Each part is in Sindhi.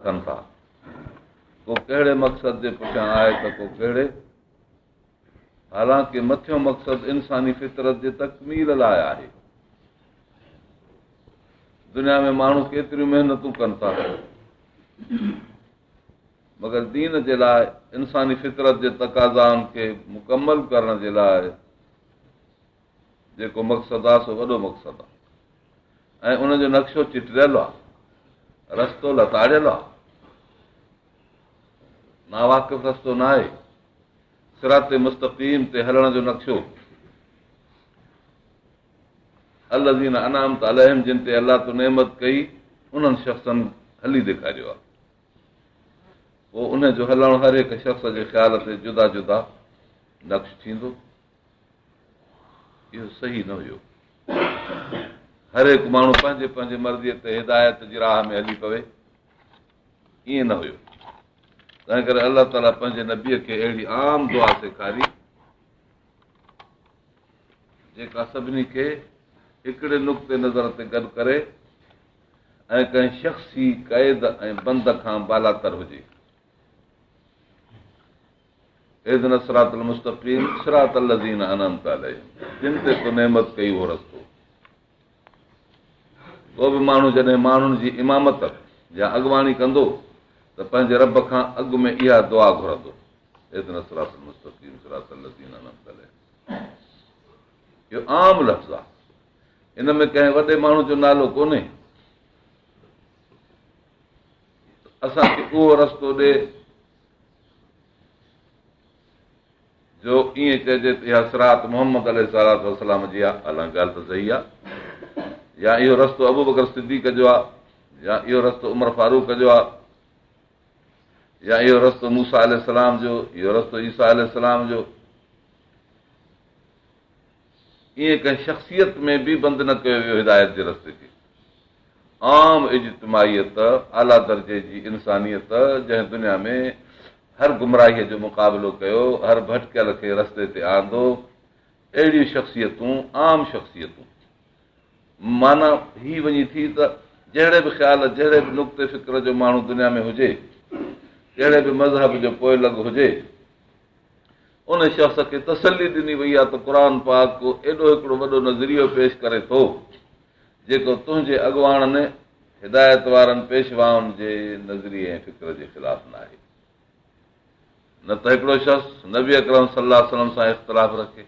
ڪن ٿا. ڪو ڪهڙي مقصد جي پٺيان آهي ته ڪو ڪهڙي. حالانڪه مٿيون مقصد انساني فطرت جي تڪميل لاء آهي. دنيا ۾ ماڻهو ڪيتريون محنتون ڪن ٿا، مگر دين جي لاء انساني فطرت جي تقاضائن کي مڪمل ڪرڻ جي لاء جيڪو مقصد آهي سو وڏو مقصد آهي ۽ ان جو نقشو چٽريل آهي، رستو لتاڙيل آهي، ناواقف رستو نه آهي. صراط مستقيم تي هلڻ جو نقشو الذين انعمت عليهم جن تي الله تو نعمت ڪئي انهن شخصن هلي ڏيکاريو آهي. پوء ان جو هلڻ هر هڪ شخص جي خيال تي جدا جدا نقش ٿيندو. اهو صحيح نه هيو. هر هڪ ماڻهو پنهنجي پنهنجي مرضيء تي هدايت جي راهه ۾ هلي پوي، ائين نه هيو. تنهن ڪري الله تعاليٰ پنهنجي نبيء کي اهڙي عام دعا سيکاري، جيڪا سڀني کي هڪڙي نقطي نظر تي گڏ ڪري ۽ ڪنهن شخصي قيد ۽ بند کان بالاتر هجي. اهدنا الصراط المستقيم صراط الذين انعمت عليهم جن تي تو نعمت ڪئي اهو رستو. ڪو به ماڻهو جڏهن ماڻهن جي امامت يا اڳواڻي ڪندو ته پنهنجي رب کان اڳ ۾ اها دعا گهرندو، اهدنا الصراط المستقيم صراط الذين انعمت عليهم. اهو عام لفظ آهي، ان ۾ ڪنهن وڏي ماڻهو جو نالو ڪونهي. اسان کي اهو رستو ڏي جو ائين چئجي ته اها صراط محمد عليه الصلوة والسلام جي آهي، حالانڪه ڳالهه ته صحيح آهي، يا اهو رستو ابوبڪر صديق جو آهي، يا اهو رستو عمر فاروق جو آهي، يا اهو رستو موسيٰ عليه السلام جو، اهو رستو عيسيٰ عليه السلام جو. ائين ڪنهن شخصيت ۾ به بند نه ڪيو ويو هدايت جي رستي کي. عام اجتماعيت، اعليٰ درجي جي انسانيت جنهن دنيا ۾ هر گمراهيء جو مقابلو ڪيو، هر ڀٽڪيل کي رستي تي آندو، اهڙيون شخصيتون عام شخصيتون. معنيٰ هي وڃي ٿي ته جهڙي به خيال، جهڙي به نقطي فڪر جو ماڻهو دنيا ۾ هجي، ڪهڙي به مذهب جو پوئلڳ هجي، ان شخص کي تسلي ڏني وئي آهي ته قرآن پاڪ ايڏو هڪڙو وڏو نظريو پيش ڪري ٿو، جيڪو تنهنجي اڳواڻن، هدايت وارن پيشوائن جي نظريي ۽ فڪر جي خلاف ناهي. نه ته هڪڙو شخص نبي اڪرم صلي الله عليه وسلم سان اختلاف رکي،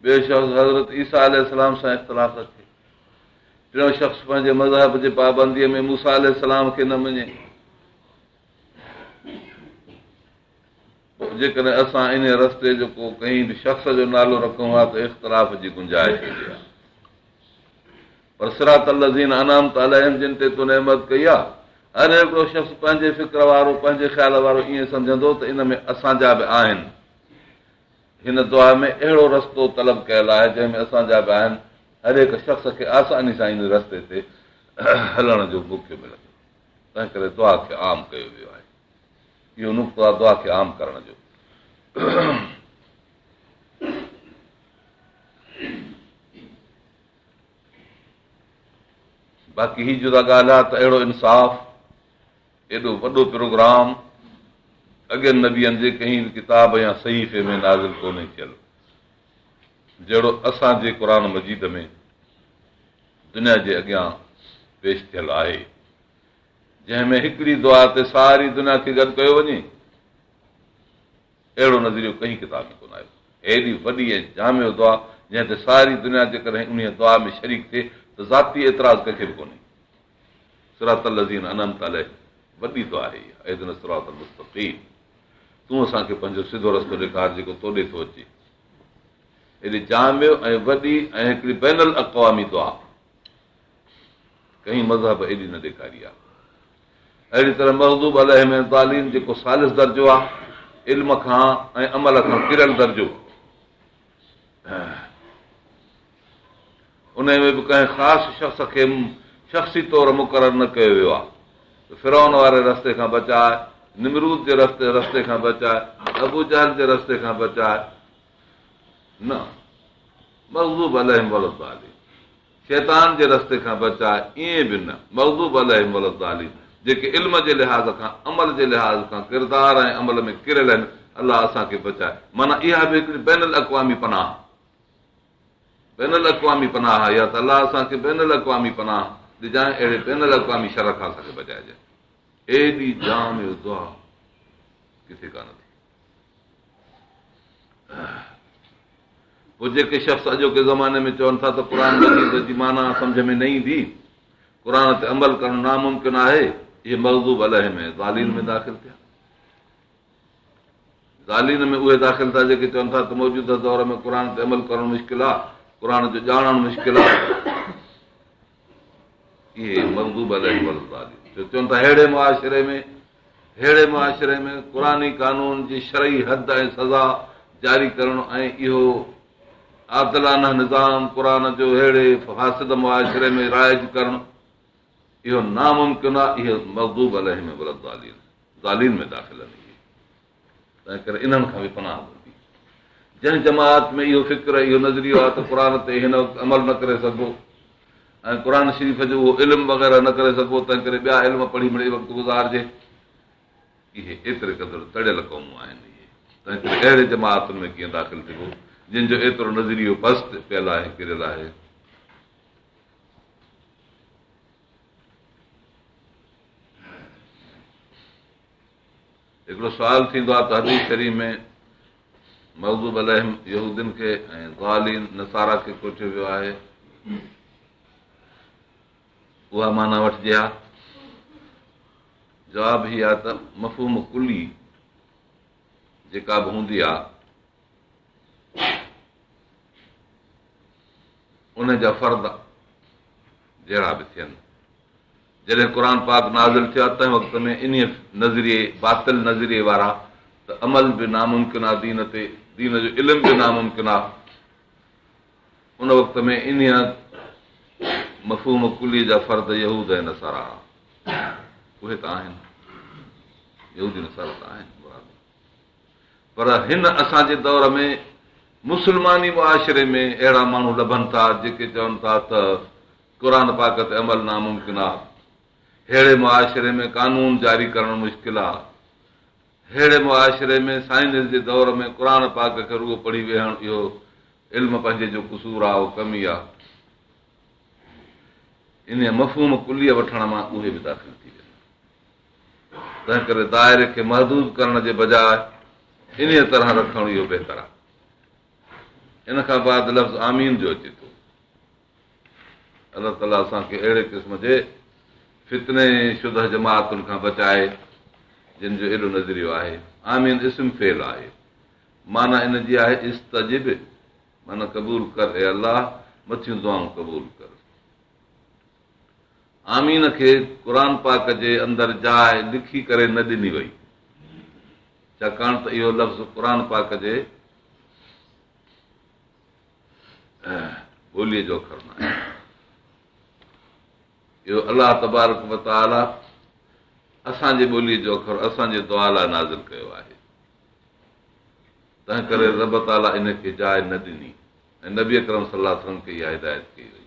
ٻيو شخص حضرت عيسيٰ عليه السلام سان اختلاف رکي، ٽيون شخص پنهنجي مذهب جي پابنديء ۾ موسيٰ عليه السلام کي نه مڃي. پوء جيڪڏهن اسان انهيء رستي جو ڪو ڪنهن به شخص جو نالو رکون ها ته اختلاف جي گنجائش هجي ها. پر صراط الذين انعمت عليهم جن تي تو نعمت ڪئي آهي، هر هڪڙو شخص پنهنجي فڪر وارو، پنهنجي خيال وارو ائين سمجهندو ته ان ۾ اسان جا به آهن. هن دعا ۾ اهڙو رستو طلب ڪيل آهي جنهن ۾ اسان جا به آهن. هر هڪ شخص کي آساني سان ان رستي تي هلڻ جو موقعو ملندو. تنهنڪري دعا کي عام ڪيو ويو آهي. اهو نقطو آهي دعا کي عام ڪرڻ جو. باقي هي جدا ڳالهه آهي ته اهڙو انصاف، ايڏو وڏو پروگرام اڳين نبين جي ڪنهن به ڪتاب يا صحيفي ۾ نازل ڪونهي ٿيل، جهڙو اسان جي قرآن مجيد ۾ دنيا جي اڳيان پيش ٿيل آهي. جنهن ۾ هڪڙي دعا تي ساري دنيا کي گڏ ڪيو وڃي، اهڙو نظريو ڪنهن ڪتاب ۾ ڪونه آيو. ايڏي وڏي ۽ جامع دعا جنهن تي ساري دنيا جيڪڏهن انهيء دعا ۾ شريڪ ٿئي ته ذاتي اعتراض ڪنهن کي به ڪونهي. صراط الذين انعمت عليهم وڏي دعا آهي اها، اهدنا الصراط المستقيم تون اسان کي پنهنجو سڌو رستو ڏيکار جيڪو تو ڏي ٿو اچي. ايڏي جامع ۽ وڏي ۽ هڪڙي بين الاقوامي دعا. ڪنهن مذهب ايڏي نه ڏيکاري آهي. اهڙي طرح مغضوب عليهم ۽ ضالين جيڪو ثالث درجو آهي، علم کان ۽ عمل کان ڪريل درجو، ان ۾ به ڪنهن خاص شخص کي شخصي طور مقرر نه ڪيو ويو آهي ته فرعون واري رستي کان بچاء، نمرود جي رستي رستي کان بچاء، ابو جهل جي رستي کان بچاء، نه، مغضوب عليهم ولا الضالين. شيطان جي رستي کان بچاء، ائين به نه، مغضوب عليهم ولا الضالين، جيڪي علم جي لحاظ کان، عمل جي لحاظ کان، ڪردار ۽ عمل ۾ ڪريل آهن، الله اسان کي بچائي. معنيٰ اها به هڪڙي بين الاقوامي پناهه، بين الاقوامي پناهه آهي اها ته الله اسان کي بين الاقوامي پناهه ڏجانء، اهڙي بين الاقوامي شر کان اسان کي بچائجانء. ايڏي جامع دعا ڪٿي ڪانه ٿي. پوء جيڪي شخص اڄوڪي زماني ۾ چون ٿا ته قرآن مجيد جي معنيٰ سمجه ۾ نه ايندي، قرآن تي عمل ڪرڻ ناممڪن آهي، اهي مغضوب عليهم ۽ ضالين ۾ داخل ٿيا. ضالين ۾ اهي داخل ٿيا جيڪي چون ٿا ته موجوده دور ۾ قرآن تي عمل ڪرڻ مشڪل آهي، قرآن جو ڄاڻڻ مشڪل آهي. اهي مغضوب عليهم ولا الضالين جو چون ٿا ههڙي معاشري ۾ ههڙي معاشري ۾ قرآني قانون جي شرعي حد ۽ سزا جاري ڪرڻ ۽ اهو عادلانه نظام قرآن جو ههڙي فاسد معاشري ۾ رائج ڪرڻ اهو ناممڪن آهي. اهي مغضوب عليهم ولا الضالين ضالين ۾ داخل آهن اهي. تنهن ڪري انهن کان به پناهه گهربي. جنهن جماعت ۾ اهو فڪر اهو نظريو آهي ته قرآن تي هن وقت عمل نه ڪري سگهبو ۽ قرآن شريف جو اهو علم وغيره نه ڪري سگهبو، تنهن ڪري ٻيا علم پڙهي مڙئي وقت گذارجي، اهي ايتري قدر تڙيل قومون آهن اهي. تنهن ڪري اهڙي جماعتن ۾ ڪيئن داخل ٿبو جن جو ايترو نظريو پست پيل آهي، ڪريل آهي. هڪڙو سوال ٿيندو آهي ته حديث شريف ۾ مغضوب عليهم يهودين کي ۽ ضالين نصارا کي ڪوٺيو ويو آهي، اها معنيٰ وٺجي ها؟ جواب هي آهي ته مفهوم ڪلي جيڪا به هوندي آهي ان جا فرد جهڙا به ٿين. جڏهن قرآن پاڪ نازل ٿيو آهي تنهن وقت ۾ انهيء نظريي، باطل نظريي وارا ته عمل به ناممڪن آهي دين تي، دين جو علم به ناممڪن آهي. ان وقت ۾ انهيء مفهوم ڪلي جا فرد يهود ۽ نصارا هئا. اهي ته آهن، يهودي نصارا ته آهن مراد. پر هن اسان جي دور ۾ مسلماني معاشري ۾ اهڙا ماڻهو لڀن ٿا جيڪي چون ٿا ته قرآن پاڪ تي عمل ناممڪن آ، ههڙي معاشري ۾ قانون جاري ڪرڻ مشڪل آ، ههڙي معاشري ۾ سائنس جي دور ۾ قرآن پاڪ کي رڳو پڙهي ويهڻ اهو علم پنهنجي جو قصور آ، اهو ڪمي آ. انهيء مفهوم ڪليء وٺڻ مان اهي به داخل ٿي ويندا. تنهنڪري دائري کي محدود ڪرڻ جي بجاء انهيء طرح رکڻ اهو بهتر آ. ان کان بعد لفظ آمين جو اچي ٿو. الله تعاليٰ اسان کي اهڙي قسم جي فتني شده جماعتن کان بچائي جن جو اهڙو نظريو آهي. آمين اسم فعل آهي، معنيٰ ان جي آهي استجب، معنيٰ قبول ڪر، اي الله مٿيون دعائون قبول ڪر. آمين کي قرآن پاڪ جي اندر جاء لکي ڪري نه ڏني وئي، ڇاڪاڻ ته اهو لفظ قرآن پاڪ جي ٻوليء جو اکر نه آهي. اهو الله تبارڪ وتعاليٰ اسان جي ٻوليء جو اکر اسان جي دعا لاء نازل ڪيو آهي، تنهن ڪري رب تعاليٰ ان کي جاء نه ڏني ۽ نبي اڪرم صلي الله عليه وسلم کي اها هدايت ڪئي وئي.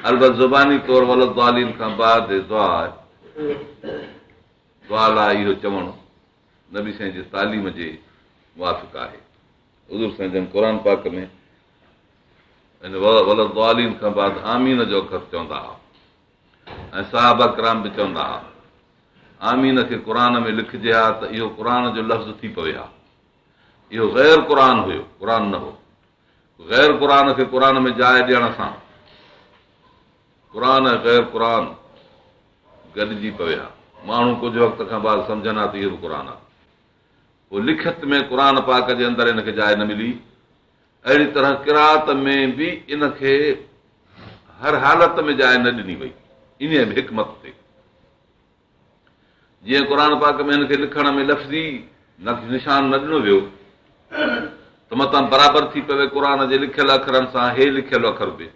البت زباني طور ولا الضالين کان بعد دعا دعا لاء اهو چوڻ نبي سائين جي تعليم جي موافق آهي. حضور سائين جن قرآن پاڪ ۾ ان ولا الضالين کان بعد آمين جو اکر چوندا هئا ۽ صحابه ڪرام به چوندا هئا. آمين کي قرآن ۾ لکجي ها ته اهو قرآن جو لفظ ٿي پوي ها. اهو غير قرآن هيو، قرآن نه هو. غير قرآن کي قرآن ۾ جاء ڏيڻ سان قرآن ۽ غير قرآن گڏجي پوي ها. ماڻهو ڪجهه وقت کان بعد سمجهن ها ته اهو به قرآن آهي. پوء لکت ۾ قرآن پاڪ جي اندر ان کي جاء نه ملي. اهڙي طرح قرائت ۾ به ان کي هر حالت ۾ جاء نه ڏني وئي. انهيء به حڪمت تي جيئن قرآن پاڪ ۾ هن کي لکڻ ۾ لفظي نشان نه ڏنو ويو ته متان برابر ٿي پوي قرآن جي لکيل اکرن سان هي لکيل اکر به،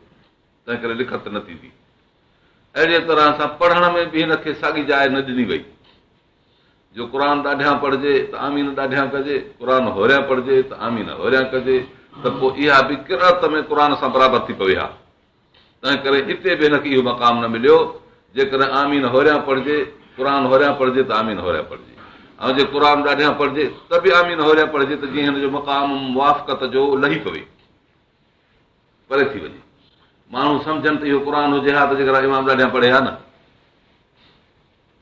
تنهن ڪري لکت نه ٿيندي. اهڙيء طرح سان پڙهڻ ۾ به هن کي ساڳي جاء نه ڏني وئي، جو قرآن ڏاڍيان پڙهجي ته آمين ڏاڍيان ڪجي، قرآن هوريان پڙهجي ته آمين هوريان ڪجي ته پوء اها به قرائت ۾ قرآن سان برابر ٿي پوي ها. تنهن ڪري اتي به هن کي اهو مقام نه مليو. جيڪڏهن آمين هوريان پڙهجي، قرآن هوريان پڙهجي ته آمين هوريان پڙهجي ۽ جي قرآن ڏاڍيان پڙهجي ته به آمين هوريان پڙهجي ته جيئن هن جو مقام موافقت جو لهي پوي، پري ٿي وڃي. ماڻهو سمجهن ته اهو قرآن هجي ها ته جيڪر امام ڏاڍيان پڙهي ها نه.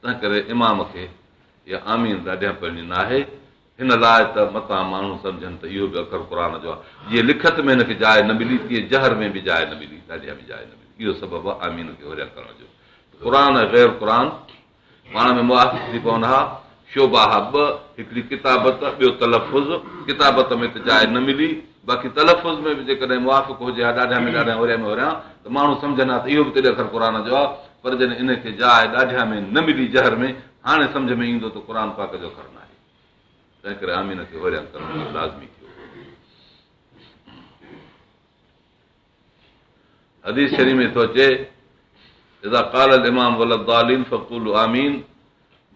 تنهنڪري امام کي اها آمين ڏاڍيان پڙهڻي ناهي، هن لاء ته متان ماڻهو سمجهن ته اهو به اکر قرآن جو آهي. جيئن لکت ۾ هن کي جاء نه ملي، تيئن جهر ۾ به جاء نه ملي، ڏاڍيان به جاء نه ملي. اهو سبب آهي آمين کي هوريان ڪرڻ جو ته قرآن ۽ غير قرآن پاڻ ۾ موافق ٿي پون ها. شعبا ها ٻه، هڪڙي ڪتابت، ٻيو تلفظ. ڪتابت ۾ ته جاء نه ملي، باقي تلفظ ۾ به جيڪڏهن موافق هجي ها ڏاڍيان ۾ ڏاڍيان هوريان ۾ هوريان ته ماڻهو سمجهن ها ته اهو به تيڏي اکر قرآن جو آهي، پر جڏهن ان کي جاء ڏاڍيان ۾ نه ملي جهر ۾، هاڻي سمجهه ۾ ايندو ته قرآن پاڪ جو اکر ناهي، تنهنڪري آمين کي هوريان ڪرڻ اهو لازمي ٿيو. حديث شريف ۾ ٿو اچي، اذا قال الامام ولا الضالين فقولوا آمين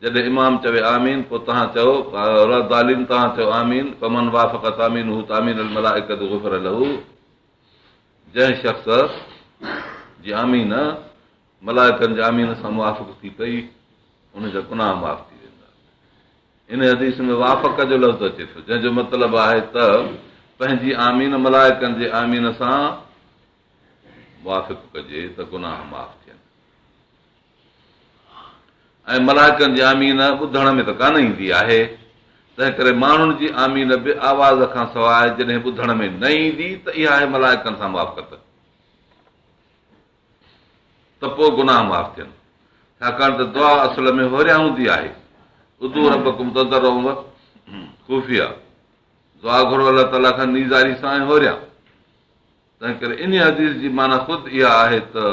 جڏهن امام چوي آمين پوء توهان چئو ولا الضالين توهان چئو آمين فمن وافق تامينه تامين الملائڪة غفر له جنهن شخص جي آمين ملائڪن جي آمين سان موافق ٿي پئي ان جا گناهه معاف ٿي ويندا ان حديث ۾ وافق جو لفظ اچي ٿو، جنهن جو مطلب آهي ته پنهنجي آمين ملائڪن جي آمين سان موافق ڪجي ته گناهه معاف ٿين ۽ ملائڪن جي آمين ٻڌڻ ۾ ته ڪانه ايندي آهي، تنهن ڪري ماڻهن جي آمين به آواز کان سواء جڏهن ٻڌڻ ۾ نه ايندي ته اها آهي ملائڪن سان موافقت. ته پوء گناهه معاف ٿين، ڇاڪاڻ ته دعا اصل ۾ هوريان هوندي آهي، ادعوا ربڪم تضرعا وخفيا، دعا گهرو الله تعاليٰ کان نيزاري سان ۽ هوريان، تنهنڪري انهي حديث جي معنيٰ خود اها آهي ته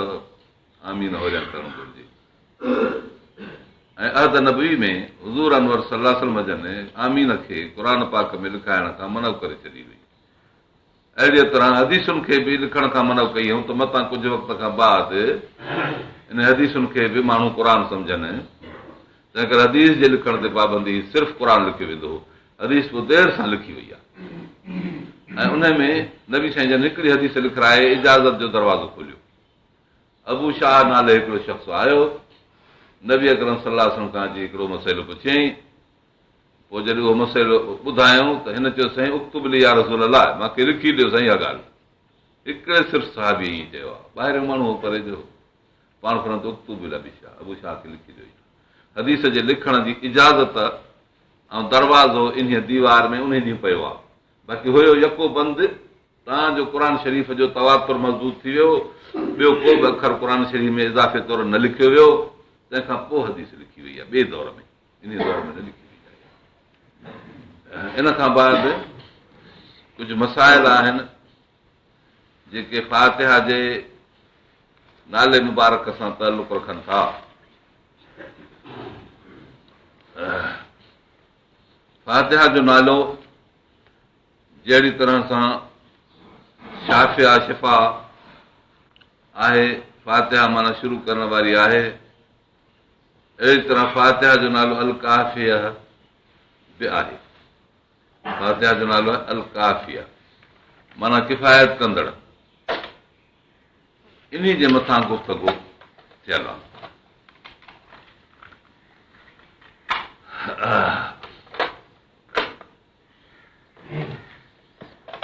آمين هوريان ڪرڻ گهرجي ۽ عهد نبوي ۾ حضور انور صلي الله عليه وسلم جن آمين کي قرآن پاڪ ۾ لکائڻ کان منع ڪري ڇڏي هئي. اهڙيء طرح حديثن کي به لکڻ کان منع ڪئي هئائون ته متان ڪجهه وقت کان بعد انهن حديثن کي به ماڻهو قرآن سمجهن. تنهنڪري حديث جي لکڻ تي پابندي هئي، صرف قرآن لکيو ويندو هو. حديث پوء دير سان لکي وئي آهي ۽ انهي ۾ نبي سائين جن هڪڙي حديث لکرائي اجازت جو دروازو کوليو. ابو شاهه نالي هڪڙو شخص آيو، نبي اڪرم صلي الله عليه وسلم کان اچي هڪڙو مسئلو پڇيائين. پوء جڏهن اهو مسئلو ٻڌايائون ته هن چيو سائين اڪتب لي يا رسول الله مان کي لکي ڏيو سائين اها ڳالهه. هڪڙي صرف صحابي ائين چيو آهي. ٻاهريون ماڻهو هو پري جو هو. پاڻ فرمايو ته اڪتب لابي شاهه ابو شاهه کي لکي ڏيو اها. حديث جي لکڻ جي اجازت ۽ دروازو انهيء ديوار ۾ انهي ڏينهن پيو آهي. باقي هيو يڪو بند تان جو قرآن شريف جو تواتر مضبوط ٿي ويو، ٻيو ڪو به اکر قرآن شريف ۾ اضافي طور نه لکيو ويو، تنهن کان پوء حديث لکي وئي آهي ٻئي دور ۾. انهيء دور ۾ نه لکي وئي آهي. ان کان بعد ڪجهه مسائل آهن جيڪي فاتحه جي نالي مبارڪ سان تعلق رکن ٿا. فاتحه جو نالو جهڙي طرح سان شافيه شفا آهي، فاتحه معنيٰ شروع ڪرڻ واري آهي. اهڙي طرح فاتحه جو نالو الڪافيه به آهي. فاتحه جو نالو آهي الڪافيه معنيٰ ڪفايت ڪندڙ. انهي جي مٿان گفتگو ٿيل آهي.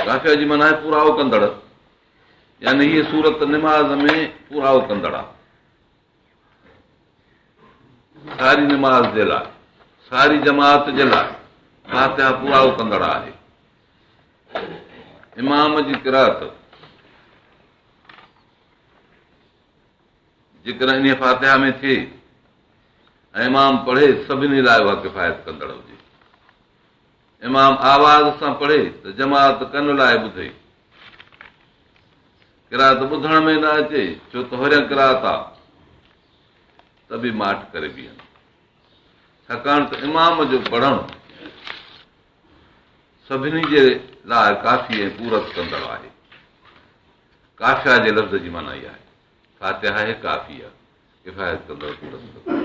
ڪافيه جي معنيٰ آهي پورائو ڪندڙ يعني هيء سورت نماز ۾ پورائو ڪندڙ آهي. ساري نماز جي لاء، ساري جماعت جي لاء فاتحه پورائو ڪندڙ آهي. امام جي قرائت جيڪڏهن انهيء فاتحه ۾ ٿئي ۽ امام پڙهي سڀني لاء اها ڪفايت ڪندڙ هجي. امام آواز سان پڙهي ته جماعت ڪن لائي ٻڌي. قرائت ٻڌڻ ۾ نه اچي ڇو ته هوريان قرائت آ ته به ماٺ ڪري بيهن ڇاڪاڻ ته امام جو پڙهڻ سڀني جي لاء ڪافي ۽ پورت ڪندڙ آهي ڪافيه جي لفظ جي معنيٰ اها آهي فاتحه آهي ڪافيه ڪفايت ڪندڙ پورت ڪندڙ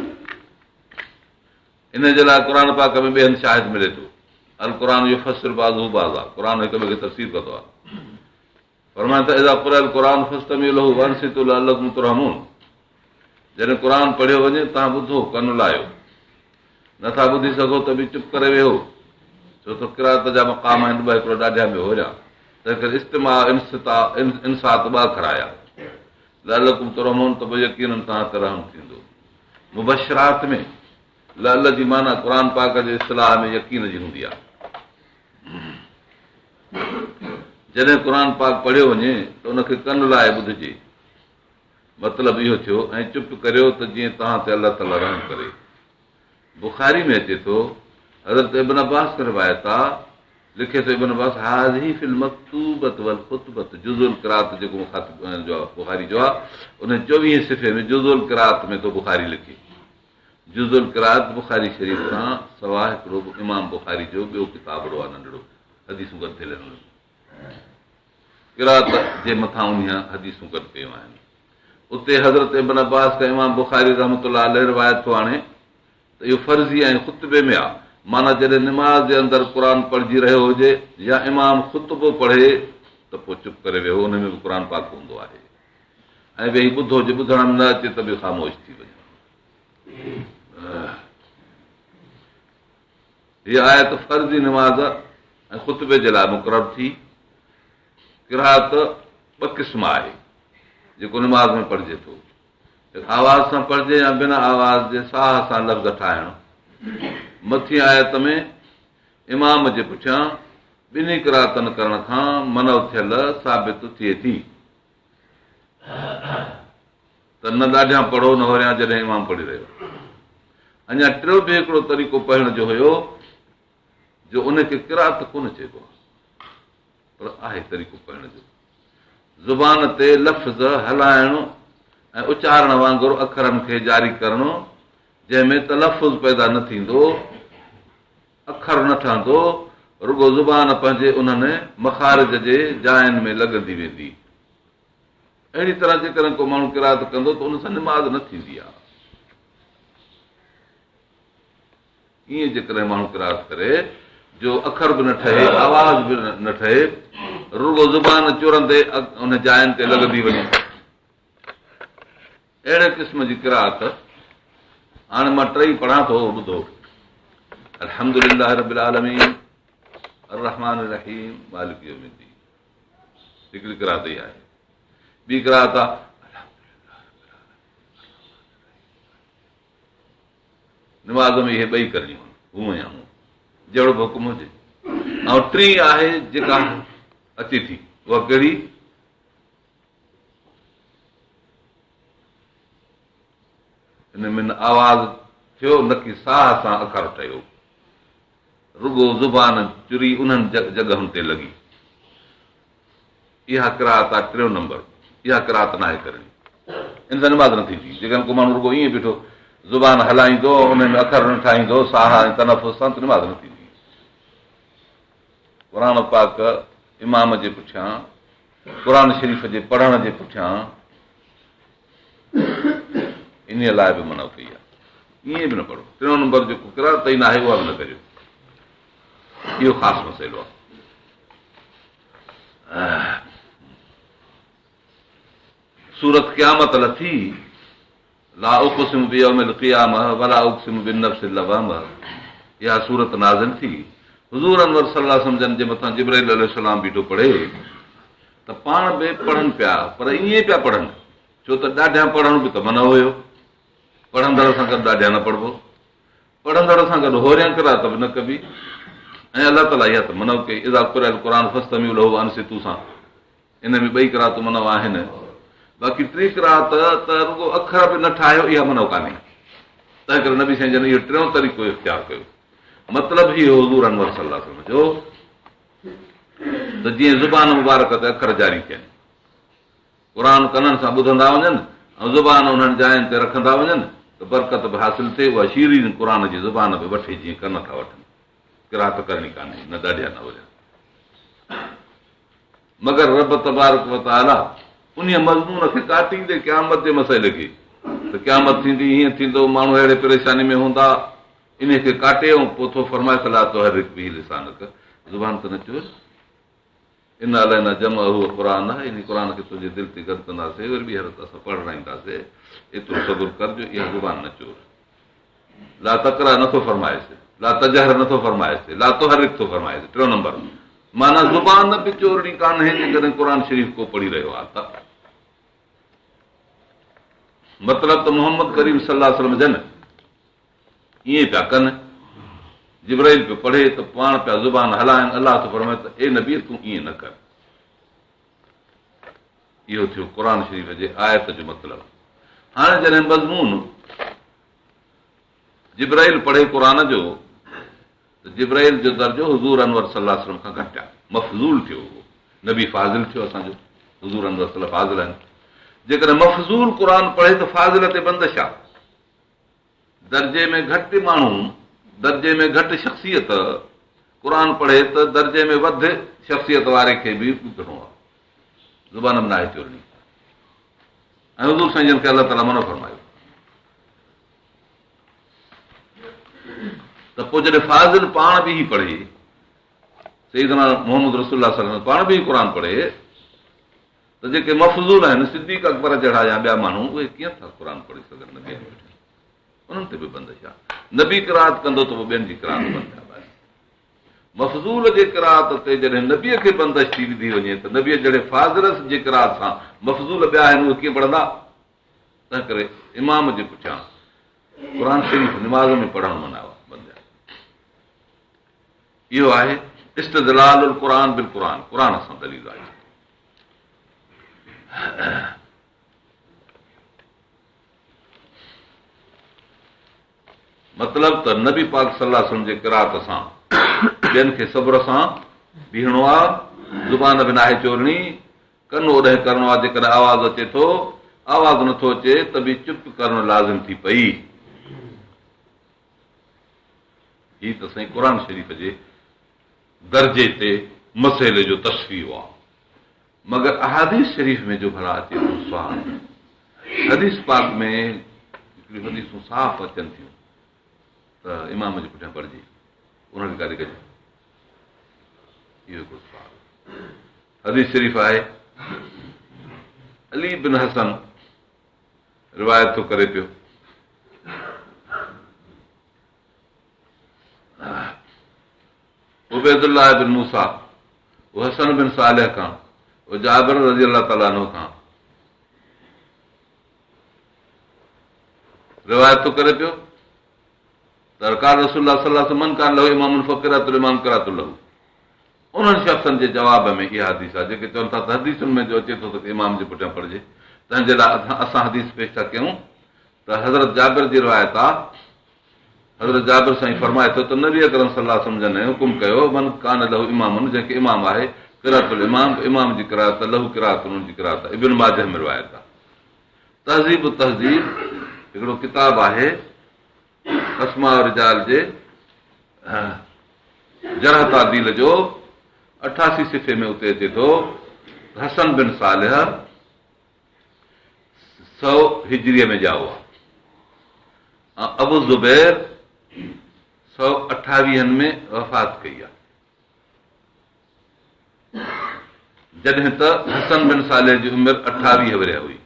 انهيء جي لاء قرآن پاڪ ۾ ٻئي هنڌ شاهد ملي ٿو، القرآن يفسر بعضه بعضا، قرآن هڪ ٻئي کي تفسير ڪندو آهي. فرمائن ٿا اذا قرئ القرآن فاستمعوا له وانصتوا لعلڪم ترحمون. جڏهن قرآن پڙهيو وڃي توهان ٻڌو، ڪن لايو. نٿا ٻڌي سگهو ته به چپ ڪري ويهو، ڇو ته قرائت جا مقام آهن ٻه، هڪڙو ڏاڍيان ٻيو هوريان، تنهنڪري استماع انصات ٻه اکر آيا. لعلڪم ترحمون ته پوء يقيناً توهان تي رحم ٿيندو. مبشرات ۾ لعل جي معنيٰ قرآن پاڪ جي اصطلاح ۾ يقين جي هوندي آهي. جڏهن قرآن پاڪ پڙهيو وڃي ته ان کي ڪن لائي ٻڌجي. مطلب اهو ٿيو ۽ چپ ڪريو ته جيئن توهان تي الله تعاليٰ رحم ڪري. بخاري ۾ اچي ٿو، حضرت ابن عباس کان روايت آ، لکي ٿو ابن عباس هذه في المڪتوبة والخطبة جزء القرات جيڪو مخاطب جو بخاري جو آ ان چوويهين صفحي ۾ جزء القرات ۾ ٿو بخاري لکي. جزء القرات بخاري شريف کان سوا هڪڙو امام بخاري جو ٻيو ڪتابڙو آ ننڍڙو حديثون گڏ ٿيل آهن ان ۾. قرات جي مٿان انهيء حديثون گڏ ڪيون آهن. اتي حضرت ابن عباس کان امام بخاري رحمة الله عليه روايت ٿو آڻي ته اهو فرضي ۽ خطبي ۾ آ، معنيٰ جڏهن نماز جي اندر قرآن پڙهجي رهيو هجي يا امام خطبو پڙهي ته پوء چپ ڪري ويهو، ان ۾ به قرآن پاڪ هوندو آهي ۽ ويهي ٻڌو، جي ٻڌڻ ۾ نه اچي ته به خاموش ٿي وڃو. هيء آيت فرضي نماز ۽ خطبي جي لاء مقرر ٿي. قرائت ٻه قسم آهي، جيڪو نماز ۾ پڙهجي ٿو. آواز سان پڙهجي يا بنا آواز جي ساهه سان لفظ ٺاهڻ. مٿين آيت ۾ امام جي پٺيان ٻنهي قرائتن ڪرڻ کان منع ٿيل ثابت ٿئي ٿي. ته نه ڏاڍيان پڙهو نه هوريان جڏهن امام پڙهي رهيو آهي. اڃا ٽيو به هڪڙو طريقو پڙهڻ جو هيو جو ان کي قرائت ڪونه چئبو آهي پر آهي طريقو پڙهڻ جو زبان تي لفظ هلائڻ ۽ اچارڻ وانگر اکرن کي جاري ڪرڻو جنهن ۾ تلفظ پيدا نه ٿيندو اکر نه ٺهندو رڳو زبان پنهنجي انهن مخارج جي جاين ۾ لڳندي ويندي اهڙي طرح جيڪڏهن ڪو ماڻهو قرائت ڪندو ته ان سان نماز نه ٿيندي آهي. ائين جيڪڏهن ماڻهو قرائت ڪري جو اکر به نه ٺهي، آواز به نه ٺهي، رڳو زبان چرندي ان جاين تي لڳندي وڃي، اهڙي قسم جي قرائت هاڻي مان ٽئي پڙهان ٿو، ٻڌو. الحمد لله رب العالمين الرحمن الرحيم مالڪ يوم الدين. هڪڙي قرائت اها آهي. ٻي قرائت آهي نماز ۾ اهي ٻئي ڪرڻيون آهن، هونء يا هونء، جهڙو به حڪم هجي. ۽ ٽين آهي جيڪا اچي ٿي، اها ڪهڙي؟ ان ۾ نه آواز ٿيو نه ڪي ساهه سان اکر ٺهيو. رڳو زبان چري انهن جڳهن تي لڳي. اها قرائت آهي ٽيون نمبر. اها قرائت ناهي ڪرڻي. ان سان نماز نه ٿيندي. جيڪڏهن ڪو ماڻهو رڳو ائين بيٺو زبان هلائيندو ۽ ان ۾ اکر نه ٺاهيندو ساهه ۽ تنفس سان ته نماز نه ٿيندي. قرآن پاڪ امام جي پٺيان قرآن شريف جي پڙهڻ جي پٺيان انهيء لاء به منع ڪئي آهي. ائين به نه پڙهو. ٽيون نمبر جيڪو قرائت ئي ناهي اها به نه ڪريو. اهو خاص مسئلو آهي. سورت قيامت لٿي لا اقسم بيوم القيامه ولا اقسم بالنفس اللوامه اها سورت نازل ٿي حضور انور صلي الله عليه وسلم جن جي مٿان جبرائيل عليه السلام بيٺو پڙهي ته پاڻ به پڙهن پيا پر ائين پيا پڙهن ڇو ته ڏاڍيان پڙهڻ به ته منع هيو پڙهندڙ سان گڏ ڏاڍيان نه پڙهبو پڙهندڙ سان گڏ هوريان قرائت به نه ڪبي ۽ الله تعاليٰ اها ته منع ڪئي اذا قرئ القرآن فاستمعوا له وانصتوا سان ان ۾ ٻئي قرائتون منع آهن باقي ٽين قرائت ته رڳو اکر به نه ٺاهيو اها منع ڪانهي تنهن ڪري نبي سائين جن اهو ٽيون طريقو اختيار ڪيو مطلب هي هو حضور انور صلي الله عليه وسلم جو ته جيئن زبان مبارڪ تي اکر جاري ٿين قرآن ڪنن سان ٻڌندا وڃن ۽ زبان انهن جاين تي رکندا وڃن ته برڪت به حاصل ٿئي اها شيرين قرآن جي زبان به وٺي جيئن ڪن ٿا وٺن قرائت ڪرڻي ڪانهي نه ڏاڍيان نه هوريان مگر رب تبارڪ وتعاليٰ انهيء مضمون کي ڪاٽيندي قيامت جي مسئلي کي ته قيامت ٿيندي هيئن ٿيندو ماڻهو اهڙي پريشاني ۾ هوندا انهيء کي ڪاٽي ۽ پوء ٿو فرمائي ته لا تحرڪ به لسانڪ زبان ته نه چور ان علينا جمعه وقرآنه انهي قرآن کي تنهنجي دل تي گڏ ڪنداسين وري ٻيهر اسان پڙهرائينداسين. ايترو صبر ڪر جو اها زبان نه چور. لا تقرا نٿو فرمائيس، لا تجهر نٿو فرمائيس، لا تحرڪ ٿو فرمائيس. ٽيون نمبر معنيٰ زبان به چورڻي ڪانهي جيڪڏهن قرآن شريف ڪو پڙهي رهيو آهي ته مطلب ته محمد ڪريم صلي الله عليه وسلم جن ائين پيا ڪن، جبرائيل پيو پڙهي ته پاڻ پيا زبان هلائن، الله ٿو فرمائي ته اي نبي تون ائين نه ڪر. اهو ٿيو قرآن شريف جي آيت جو مطلب. هاڻي جڏهن مضمون جبرائيل پڙهي قرآن جو ته جبرائيل جو درجو حضور انور صلي الله عليه وسلم کان گهٽ آهي، مفضول ٿيو اهو نبي فاضل ٿيو اسان جو حضور انور صلي الله فاضل آهن. جيڪڏهن مفضول قرآن پڙهي ته فاضل تي بندش آهي. درجي ۾ گهٽ ماڻهو، درجي ۾ گهٽ شخصيت قرآن پڙهي ته درجي ۾ وڌ شخصيت واري کي به ٻڌڻو آهي. زبان به ناهي چورڻي ۽ حضور سائين جن کي الله تعاليٰ منع فرمايو ته پوء جڏهن فاضل پاڻ بيهي پڙهي، سيدنا محمد رسول الله صلي الله عليه وسلم پاڻ بيهي قرآن پڙهي ته جيڪي مفضول آهن صديق اڪبر جهڙا يا ٻيا ماڻهو اهي ڪيئن ٿا قرآن پڙهي سگهن نبي جي پٺيان؟ انهن تي به بندش آهي. نبي قرائت ڪندو ته پوء ٻين جي قرائت بند آهي. مفضول جي قرائت تي جڏهن نبي کي بندش ٿي وڌي وڃي ته نبي جهڙي فاضل جي قرائت سان مفضول ٻيا آهن اهي ڪيئن پڙهندا؟ تنهن ڪري امام جي پٺيان قرآن شريف نماز ۾ پڙهڻ منع بند آهي. اهو آهي استدلال القرآن بالقرآن، قرآن سان دليل آهي. مطلب ته نبي پاڪ صلي الله عليه وسلم جي قرائت سان ٻين کي صبر سان بيهڻو آ، زبان به ناهي چورڻي، ڪن اوڏانهن ڪرڻو آ، جيڪڏهن آواز اچي ٿو، آواز نٿو اچي ته به چپ ڪرڻ لازم ٿي پئي. هي ته سائين قرآن شريف جي درجي تي مسئلي جو تصفيو آ، مگر احاديث شريف ۾ جو ڀلا اچي ٿو سوال. حديث پاڪ ۾ هڪڙيون حديثون صاف اچن ٿيون ته امام جي پٺيان پڙهجي، ان کي ڪاڏي ڪجي؟ اهو هڪڙو سوال. حديث شريف آهي، علي بن حسن روايت ٿو ڪري پيو، عبيد الله بن موسيٰ حسن بن صالح کان، جابر رضي الله تعاليٰ عنه کان روايت ٿو ڪري پيو ته قال رسول الله صلي الله عليه وسلم من ڪان له امام فقراءة الامام قراءة له. انهن شخصن جي جواب ۾ اها حديث آهي جيڪي چون ٿا ته حديثن ۾ جو اچي ٿو ته امام جي پٺيان پڙهجي، تنهن جي لاء اسان حديث پيش ٿا ڪيون ته حضرت جابر جي روايت آهي، حضرت جابر سائين فرمائي ٿو ته نبي اڪرم صلي الله عليه وسلم جن حڪم ڪيو، من ڪان له امام، جنهن کي امام آهي، قراءة الامام، امام جي قرائت، له قراءة، ان جي قرائت. ابن ماجه ۾ روايت آهي. تهذيب التهذيب هڪڙو ڪتاب آهي اسماء الرجال جي جرح تعديل جو، 88 صفحي ۾ اتي اچي ٿو حسن بن صالح 100 هجريء ۾ ڄائو آهي ۽ ابو زبير 128 ۾ وفات ڪئي آهي، جڏهن ته حسن بن صالح جي عمر 28 ورهيه هئي.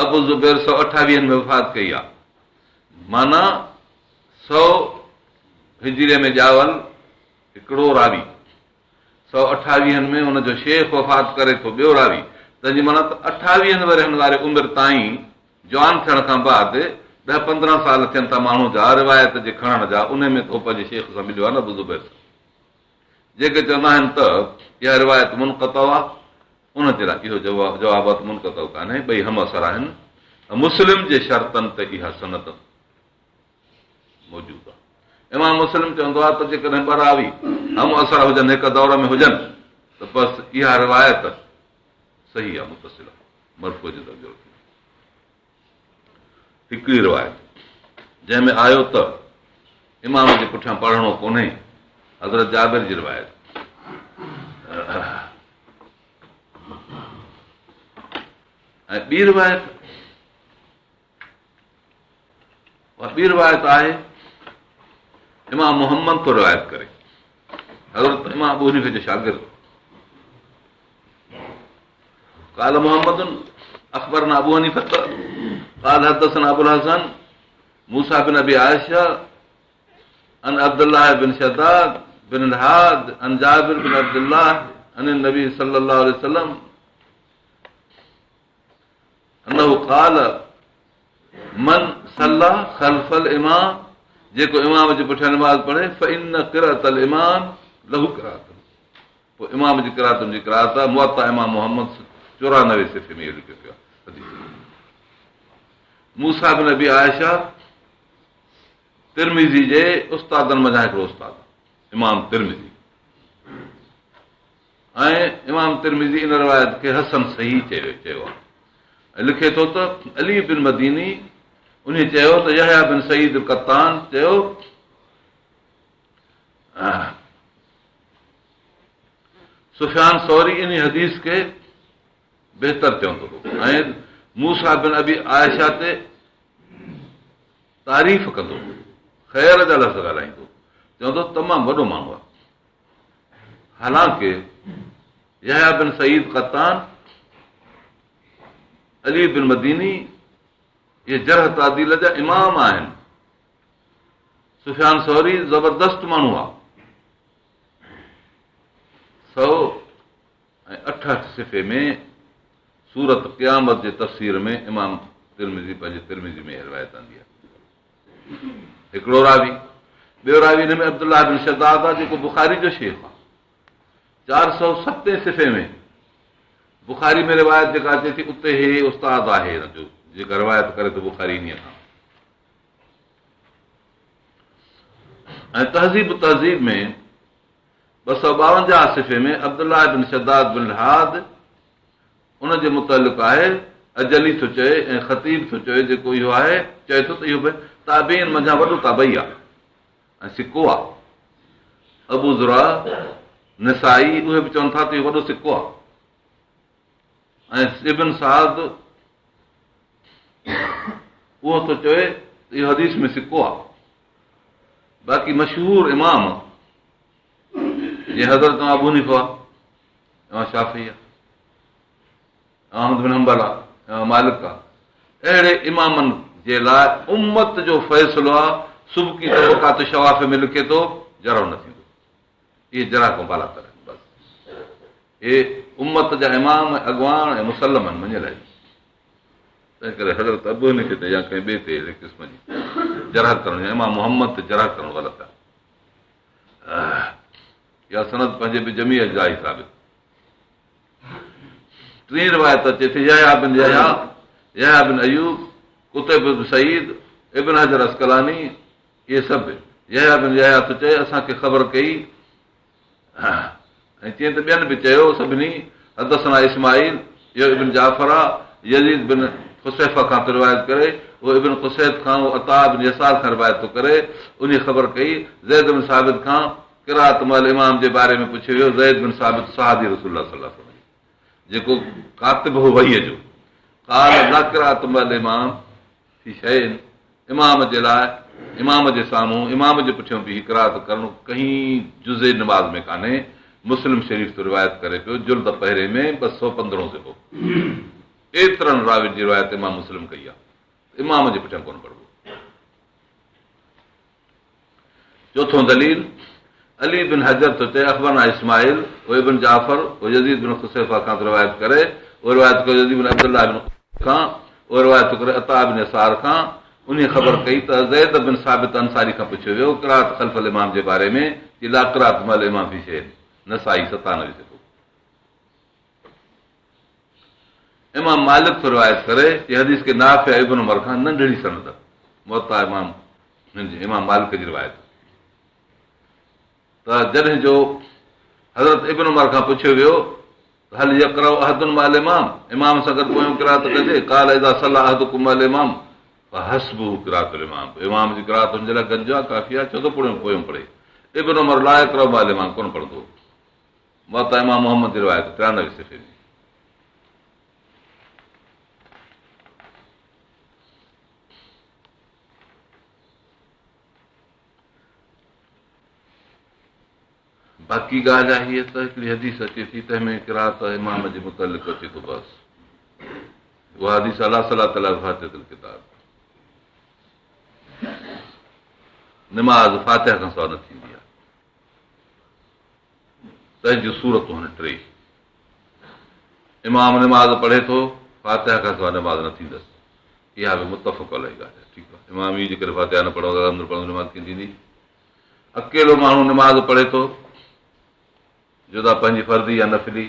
ابو زبير 128 ۾ وفات ڪئي آهي، معنيٰ 100 هجريء ۾ ڄاول هڪڙو راوي سؤ اٺاويهن ۾ ان جو شيخ وفات ڪري ٿو، ٻيو راوي، تنهن جي معنيٰ ته اٺاويهن ورهين واري عمر تائين جوان ٿيڻ کان بعد ڏهه 15 سال ٿين ٿا ماڻهو جا روايت جي کڻڻ جا، انهي ۾ ته هو پنهنجي شيخ سان مليو آهي نه ابو زبير سان. جيڪي چوندا آهن ته اها روايت منقطع آهي، ان جي لاء اهو جواب آهي ته منقطع ڪانهي، ٻئي همعصر آهن، مسلم جي شرطن تي اها سند موجود آهي. امام مسلم چوندو آهي ته جيڪڏهن ٻه راوي هم عصر هجن، هڪ دور ۾ هجن ته بس اها روايت صحيح آهي، متصل آهي، مرفوع جو درجو رکي ٿي. هڪڙي روايت جنهن ۾ آيو ته امام جي پٺيان پڙهڻو ڪونهي، حضرت جابر جي روايت. ۽ ٻي روايت، اها ٻي روايت آهي، امام محمد ٿو روايت ڪري، حضرت امام ابو حنيفه جو شاگرد، قال محمد اخبرنا ابو حنيفه قال حدثنا ابو الحسن موسيٰ بن ابي عائشه عن عبدالله بن شداد بن الهاد عن جابر بن عبدالله عن النبي صلي الله عليه وسلم انه قال من صلي خلف الامام جيڪو امام جي پٺيان نماز پڙهي فان قراءة الامام له قراءة پوء امام جي قرائت ان جي قرائت آهي موطا امام محمد 94 صفحي ۾ اهو لکيو پيو آهي موسيٰ بن ابي عائشه ترمذي جي استادن منجهان هڪڙو استاد امام ترمذي ۽ امام ترمذي ان روايت کي حسن صحيح چيو چيو آهي ۽ لکي ٿو ته علي بن مديني انهي چيو ته يحيٰ بن سعيد القطان چيو سفيان ثوري انهي حديث کي بهتر چوندو هو ۽ موسيٰ بن ابي عائشه تي تعريف ڪندو هو خير جا لفظ ڳالهائيندو چوندو تمام وڏو ماڻهو آهي حالانڪه يحيٰ بن سعيد قطان، علي بن مديني اهي جرح تعديل جا امام آهن. سفيان ثوري زبردست ماڻهو آهي. 168 صفحي ۾ سورت قيامت جي تفسير ۾ امام ترمذي پنهنجي ترمذي ۾ روايت آندي آهي. هڪڙو راوي، ٻيو راوي هن ۾ عبدالله بن شداد آهي جيڪو بخاري جو شيخ آهي. 407 صفحي ۾ بخاري ۾ روايت جيڪا اچي ٿي اتي هي استاد آهي هن جو جيڪا روايت ڪري ٿو بخاري انهيء کان ۽ تهذيب التهذيب ۾ 252 صفحي ۾ عبدالله بن شداد بن الهاد ان جي متعلق آهي، عجلي ٿو چئي ۽ خطيب ٿو چئي جيڪو اهو آهي، چئي ٿو ته اهو به تابعين منجهان وڏو تابعي آهي ۽ ثقو آهي. ابو زرعه، نسائي اهي به چون ٿا ته اهو وڏو ثقو آهي ۽ ابن سعد اهو ٿو چئي ته اهو حديث ۾ ثقو آهي. باقي مشهور امام جيئن حضرت ابو حنيفه امام شافعي آ، امام احمد بن حنبل آ، امام مالڪ آ، اهڙي امامن جي لاء امت جو فيصلو آ، سبڪي طبقات الشوافع ۾ لکي ٿو، جرح نه ٿيندو. اهي جرح کان بالاتر آهن بس. اهي امت جا امام ۽ اڳواڻ ۽ مسلم آهن مڃيل آهن. تنهن ڪري حضرت ابو حنيفه تي يا ڪنهن ٻئي تي اهڙي قسم جي جرح ڪرڻ يا امام محمد تي جرح ڪرڻ غلط آهي. اها سند پنهنجي بجميع اجزائه ثابت. ٽين روايت اچي ٿي يحيٰ بن يحيٰ، يحيٰ بن ايوب، قتيبه بن سعيد، ابن حجر عسقلاني اهي سڀ يحيٰ بن يحيٰ ٿو چئي اسان کي خبر ڪئي ۽ چيائين ته ٻين به چيو سڀني حدثنا اسماعيل اهو ابن جعفر آ يزيد بن خصيفه کان ٿو روايت ڪري اهو ابن قصيط کان اهو عطاء بن يسار کان روايت ٿو ڪري انهي خبر ڪئي زيد بن ثابت کان قراءت مع الامام جي باري ۾ پڇيو ويو زيد بن ثابت صحابي رسول الله صلي الله عليه وسلم جيڪو ڪاتب هو وحي جو قال لا قراءة مع الامام في شيء امام جي لاء امام جي سامهون امام جي پٺيون بيهي قرائت ڪرڻ ڪنهن جزء نماز ۾ ڪانهي مسلم شريف ٿو روايت ڪري پيو جلد پهرين ۾ 215 صفحو ايترن راوين جي روايت امام مسلم ڪئي آهي امام جي پٺيان ڪونه پڙهبو چوٿون دليل، علي بن حجر ٿو چئي، اخبرنا اسماعيل، هو ابن جعفر، هو يزيد بن خصيفه کان ٿو روايت ڪري، اهو روايت ڪيو يزيد بن عبدالله بن قصيط کان، اهو روايت ٿو ڪري عطاء بن يسار کان، انهيء خبر ڪئي ته زيد بن ثابت انصاري کان پڇيو ويو قراءت خلف الامام جي باري ۾، چي لا قراءت مع الامام في شيء، نسائي 97 صفحو. امام مالڪ ٿو روايت ڪري چي حديث کي نافع ابن عمر کان ننڍڙي سند موطا امام امام مالڪ جي روايت ته جڏهن جو حضرت ابن عمر کان پڇيو ويو هل يقرأ احد مع الامام امام سان گڏ پويون قرات ڪجي قال اذا صلي احدڪم مع الامام فحسبه قراءة الامام امام جي قرات هن جي لاء گنج آهي ڪافي آهي ڇو ٿو پويون پويون پڙهي ابن عمر لا يقرأ مع الامام ڪونه پڙهندو موطا امام محمد جي روايت 93 صفحي ۾. باقي ڳالهه آهي ته هڪڙي حديث اچي ٿي تنهن ۾ قرات امام جي متعلق اچي ٿو بس. اها حديث لا صلاة الا بفاتحة الڪتاب نماز فاتحه کان سواء نه ٿيندي آهي. تنهن جون صورتون آهن ٽي. امام نماز پڙهي ٿو، فاتحه کان سواء نماز نه ٿيندس. اها به متفق عليه ڳالهه آهي. ٺيڪ آهي. امام ئي جيڪڏهن فاتحه نه پڙهندو ته الحمد پڙهندو نماز ڪيئن ٿيندي؟ اڪيلو ماڻهو نماز پڙهي ٿو، جدا پنهنجي فرضي يا نفلي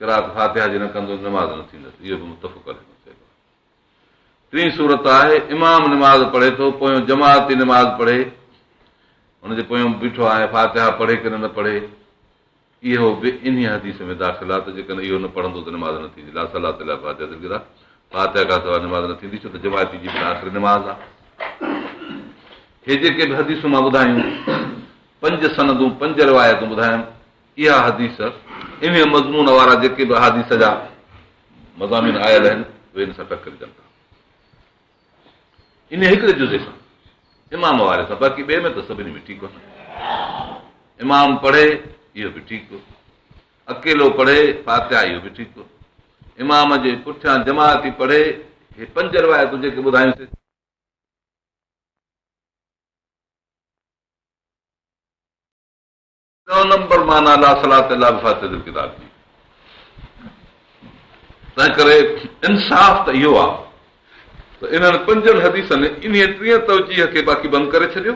قرات فاتحه جي نه ڪندو نماز نه ٿيندس. اهو به متفق عليه مسئلو آهي. ٽين صورت آهي، امام نماز پڙهي ٿو، پويون جماعتي نماز پڙهي، هن جي پويون بيٺو آهي، فاتحه پڙهي ڪين نه پڙهي، اهو به انهيء حديث ۾ داخل آهي ته جيڪڏهن اهو نه پڙهندو ته نماز نه ٿيندي، لا صلاة الا بفاتحة الڪتاب، فاتحه کان سواء نماز نه ٿيندي، ڇو ته جماعتي جي به آخري نماز آهي. هي جيڪي به حديثون مان ٻڌايون، پنج سندون، پنج روايتون ٻڌايم، اها حديث انهيء مضمون وارا جيڪي به احاديث جا مضامين آيل آهن، اهي ان سان ٽڪرجن ٿا. انهيء هڪڙي جزي سان، امام واري سان، باقي ٻئي ۾ ته سڀني ۾ ٺيڪ آهي. امام پڙهي اهو به ٺيڪ، اڪيلو پڙهي فاتحه اهو به ٺيڪ، امام جي پٺيان جماعتي پڙهي، هي پنج روايتون جيڪي ٻڌايون. ٽيون نمبر معنيٰ لا صلاة الا بفاتحة الڪتاب جي. تنهن ڪري انصاف ته اهو آهي ته انهن پنجن حديثن انهيء ٽين توجيهه کي باقي بند ڪري ڇڏيو.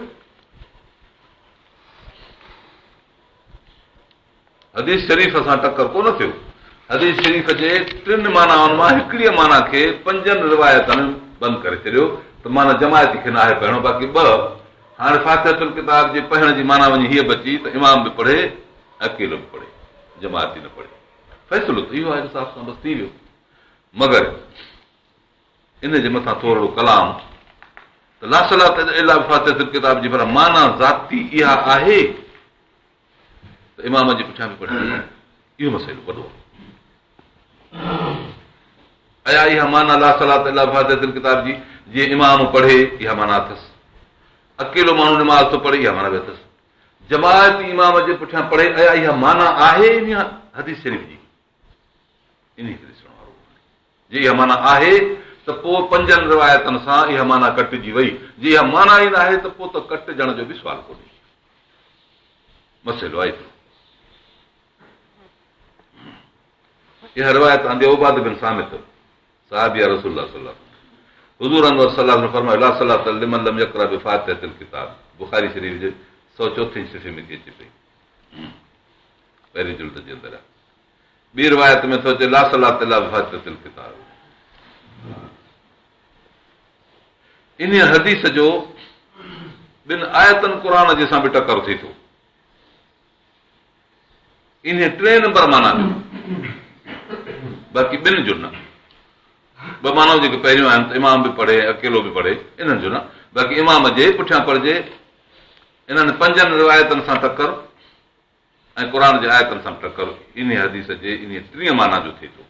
حديث شريف سان ٽڪر ڪونه ٿيو. حديث شريف جي ٽن معنائن مان هڪڙيء معنيٰ کي پنجن روايتن بند ڪري ڇڏيو ته معنيٰ جماعتي کي ناهي پڙهڻو باقي ٻه هاڻي فاتحة الڪتاب جي پڙهڻ جي معنيٰ وڃي هيء بچي ته امام به پڙهي اڪيلو به پڙهي جماعتي نه پڙهي. فيصلو ته اهو آهي انصاف سان بس ٿي ويو مگر ان جي مٿان ٿورڙو ڪلام ته لا صلاة الا بفاتحة الڪتاب جي پر معنيٰ ذاتي اها آهي ته امام جي پٺيان به پڙهجي اهو مسئلو وڏو آهي. آيا اها معنيٰ لا صلاة الا بفاتحة الڪتاب جي جيئن امام پڙهي اها معنيٰ اٿس، اڪيلو ماڻهو نماز ٿو پڙهي اها معنيٰ به اٿس، جماعت امام جي پٺيان پڙهي آيا اها معنيٰ آهي ان حديث شريف جي؟ انهي کي ڏسڻ وارو آهي. جي اها معنيٰ آهي ته پوء پنجن روايتن سان اها معنيٰ ڪٽجي وئي، جي اها معنيٰ ئي ناهي ته پوء ته ڪٽجڻ جو به سوال ڪونهي. مسئلو آهي ايترو. اها روايت آندي عباده بن صامت صحابي رسول الله صلي الله عليه وسلم حضور انور صلي الله عليه وسلم فرمايو لا صلاة لمن لم يقرأ بفاتحة الڪتاب بخاري شريف جي سؤ چوٿين صفحي ۾ ٿي اچي پئي پهرين جلد جي اندر آهي ٻي روايت ۾ ٿو اچي لا صلاة الا بفاتحة الڪتاب انهيء حديث جو ٻن آيتن قرآن جي سان به ٽڪر ٿئي ٿو. انهيء ٽئين نمبر معنيٰ جو باقي ٻن جو نه. ٻه معنائون جيڪي پهريون آهن ته امام به پڙهي ۽ اڪيلو به پڙهي انهن جو نه باقي امام جي پٺيان پڙهجي انهن پنجن روايتن سان ٽڪر ۽ قرآن جي آيتن سان ٽڪر انهيء حديث جي انهيء ٽين معنيٰ جو ٿئي ٿو.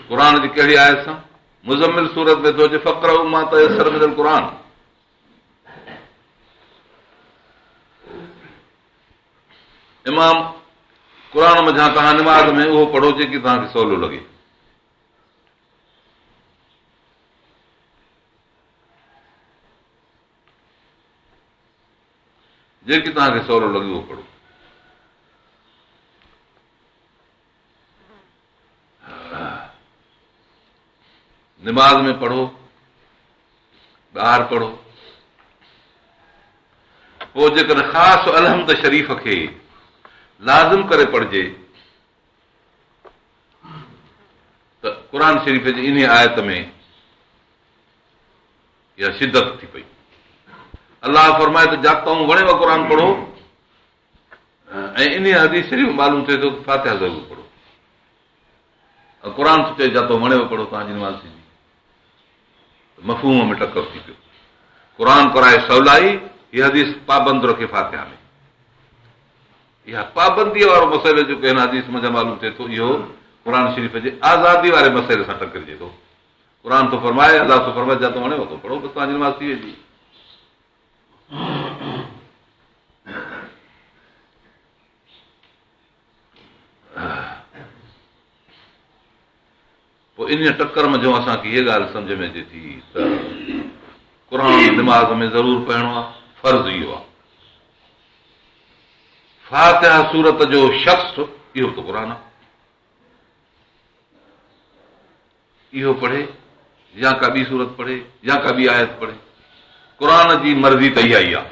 قرآن جي ڪهڙي آيت سان؟ مزمل سورت ۾ ٿو اچي فاقرءوا ما تيسر من القرآن امام قرآن منجهان توهان نماز ۾ اهو پڙهو جيڪي توهان کي سولو لڳي. جيڪي توهان کي سولو لڳي اهو پڙهو. نماز ۾ پڙهو، ٻاهر پڙهو. پوء جيڪڏهن خاص الحمد شريف کي لازم ڪري پڙهجي ته قرآن شريف جي انهي آيت ۾ اها شدت ٿي پئي. الله فرمائي ته جاتئون وڻيو قرآن پڙهو ۽ انهيء حديث شريف مان معلوم ٿئي ٿو ته فاتحه ضرور پڙهو ۽ قرآن ٿو چئي جاتئون وڻيو پڙهو توهان جي نماز ٿيندي. مفهوم ۾ ٽڪر ٿي پيو. قرآن ڪرائي سولائي، هي حديث پابند رکي فاتحه ۾. اها پابنديء وارو مسئلو جيڪو هن حديث منجهان معلوم ٿئي ٿو اهو قرآن شريف جي آزادي واري مسئلي سان ٽڪرجي ٿو. قرآن ٿو فرمائي، الله ٿو فرمائي جاتئون وڻيو اتئون پڙهو بس توهان جي نماز ٿي ويندي. پوء انهيء ٽڪر منجهون اسان کي هيء ڳالهه سمجهه ۾ اچي ٿي ته قرآن نماز ۾ ضرور پڙهڻو آهي، فرض اهو آهي. فاتحه سورت جو شخص اهو به ته قرآن آهي. اهو پڙهي يا ڪا ٻي سورت پڙهي يا ڪا ٻي آيت پڙهي، قرآن جي مرضي ته اها ئي آهي.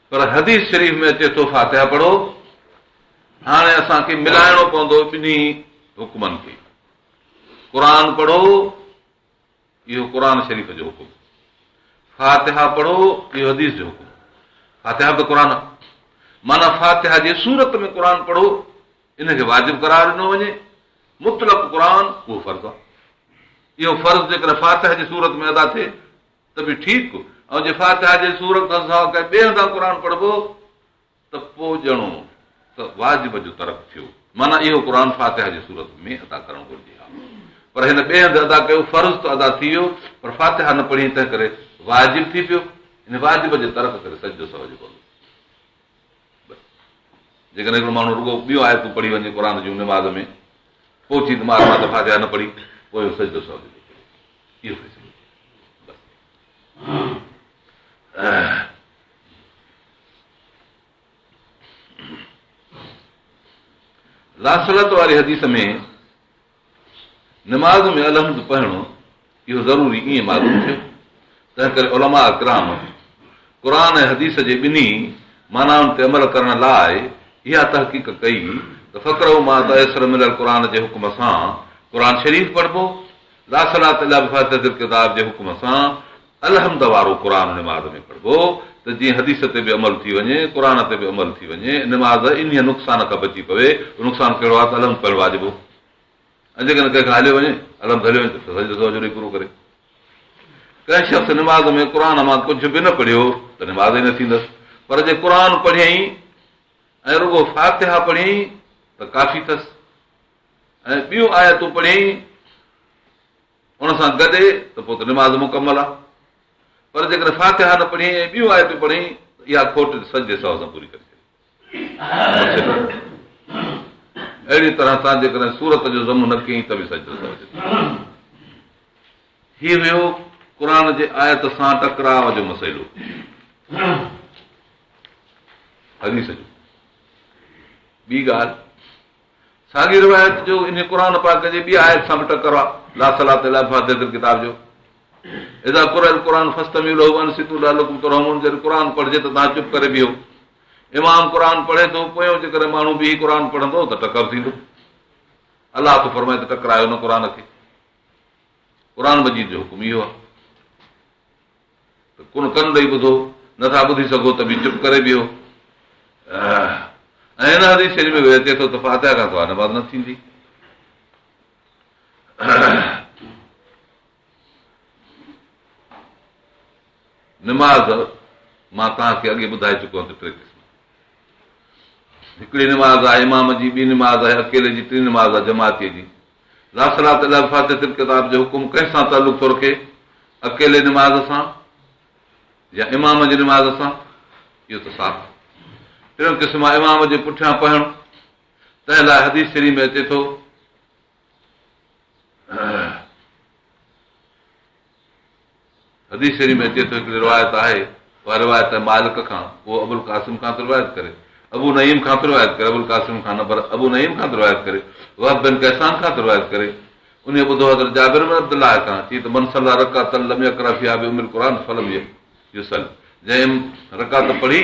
پر حديث شريف ۾ اچي ٿو فاتحه پڙهو، هاڻي اسان کي ملائڻو پوندو ٻنهي حڪمن کي. قرآن پڙهو، اهو قرآن شريف جو حڪم، فاتحه پڙهو، اهو حديث جو حڪم. فاتحه به قرآن آهي، معنيٰ فاتحه جي صورت ۾ قرآن پڙهو، ان کي واجب قرار ڏنو وڃي. مطلق قرآن اهو فرض آهي. اهو فرض جيڪڏهن فاتحه جي صورت ۾ ادا ٿئي ته به ٺيڪ، ۽ جي فاتحه جي سورت کان سواء ڪنهن ٻئي هنڌان قرآن پڙهبو ته پوء ڄڻو ته واجب جو ترڪ ٿيو، معنيٰ اهو قرآن فاتحه جي صورت ۾ ادا ڪرڻ گهرجي ها، پر هن ٻئي هنڌ ادا ڪيو، فرض ته ادا ٿي ويو، پر فاتحه نه پڙهي تنهن ڪري واجب ٿي پيو، ان واجب جي ترڪ ڪري سجدو سهو جو پوندو. بس جيڪڏهن هڪڙو ماڻهو رڳو ٻيون آيتون پڙهي وڃي قرآن جون نماز ۾، پوء چي ته مان ته فاتحه نه پڙهي، پوء اهو سجدو سهو جو اهو فيصلو ٿيو. بس لا صلاة واري حديث ۾ نماز ۾ الحمد پڙهڻو اهو ضروري ائين معلوم ٿيو، تنهن ڪري علماء ڪرام قرآن ۽ حديث جي ٻنهي معنائن تي عمل ڪرڻ لاء اها تحقيق ڪئي ته فاقرءوا ما تيسر من القرآن جي حڪم سان قرآن شريف پڙهبو، لا صلاة الا بفاتحة الڪتاب جي حڪم سان الحمد وارو قرآن نماز ۾ پڙهبو ته جيئن حديث تي به عمل ٿي وڃي، قرآن تي به عمل ٿي وڃي، نماز انهيء نقصان کان بچي پوي. اهو نقصان ڪهڙو آهي ته الحمد پڙهڻ واجب هو ۽ جيڪڏهن ڪنهن کان هليو وڃي، الحمد هليو وڃي ته سجدو سهو جو ڏئي پورو ڪري. ڪنهن شخص نماز ۾ قرآن مان ڪجهه به نه پڙهيو ته نماز ئي نه ٿيندس، پر جي قرآن پڙهيائين ۽ رڳو فاتحه پڙهيائين ته ڪافي اٿس ۽ ٻيون آيتون پڙهيائين ان سان گڏي ته پوء ته نماز مڪمل آهي، پر جيڪڏهن فاتحه نه پڙهيائين ۽ ٻيون آيتون پڙهيائين ته اها کوٽ سجدي سهو سان پوري ڪري ڇڏي. اهڙي طرح سان جيڪڏهن سورت جو ضم نه ڪيائين ته به سجدو سهو جو ٿيندو. هي هيو قرآن جي آيت سان ٽڪراء جو مسئلو حديث جو. ٻي ڳالهه ساڳي روايت جو ان قرآن پاڪ جي ٻي آيت سان به ٽڪر آهي، لا صلاة الا بفاتحة الڪتاب جو. اذا قرئ القرآن فاستمعوا له وانصتوا لعلڪم ترحمون، جڏهن قرآن پڙهجي ته توهان چپ ڪري بيهو. امام قرآن پڙهي ٿو، پويان جيڪڏهن ماڻهو بيهي قرآن پڙهندو ته ٽڪر ٿيندو. الله ٿو فرمائي ته ٽڪرايو نه قرآن کي. قرآن مجيد جو حڪم اهو آهي ته ڪن ڪن ڏئي ٻڌو، نٿا ٻڌي سگهو ته به چپ ڪري بيهو. ۽ هن حديث شريف ۾ به اچي ٿو ته فاتحه کان سواء نماز نه ٿيندي. نماز مان توهان کي اڳي ٻڌائي چڪو آهيان ته ٽي قسم، هڪڙي نماز آهي امام جي، ٻي نماز آهي اڪيلي جي، ٽين نماز آهي جماعتي جي. لا صلاة الا بفاتحة الڪتاب جو حڪم ڪنهن سان تعلق ٿو رکي؟ اڪيلي نماز سان يا امام جي نماز سان؟ اهو ته صاف. ٽيون قسم آهي امام جي پٺيان پڙهڻ، تنهن لاء حديث شريف ۾ اچي ٿو حديث شريف ۾ اچي ٿو، هڪڙي روايت آهي، اها روايت آهي مالڪ کان، اهو ابوالقاسم کان ٿو روايت ڪري، ابو نعيم کان ٿو روايت ڪري، ابوالقاسم کان نه پر ابو نعيم کان ٿو روايت ڪري، وهب بن ڪيسان کان ٿو روايت ڪري، انهيء ٻڌو حضرت جابر بن عبدالله کان، چي ته من صلي رڪعة لم يقرأ فيها بام القرآن فلم يصل، جنهن رڪعت پڙهي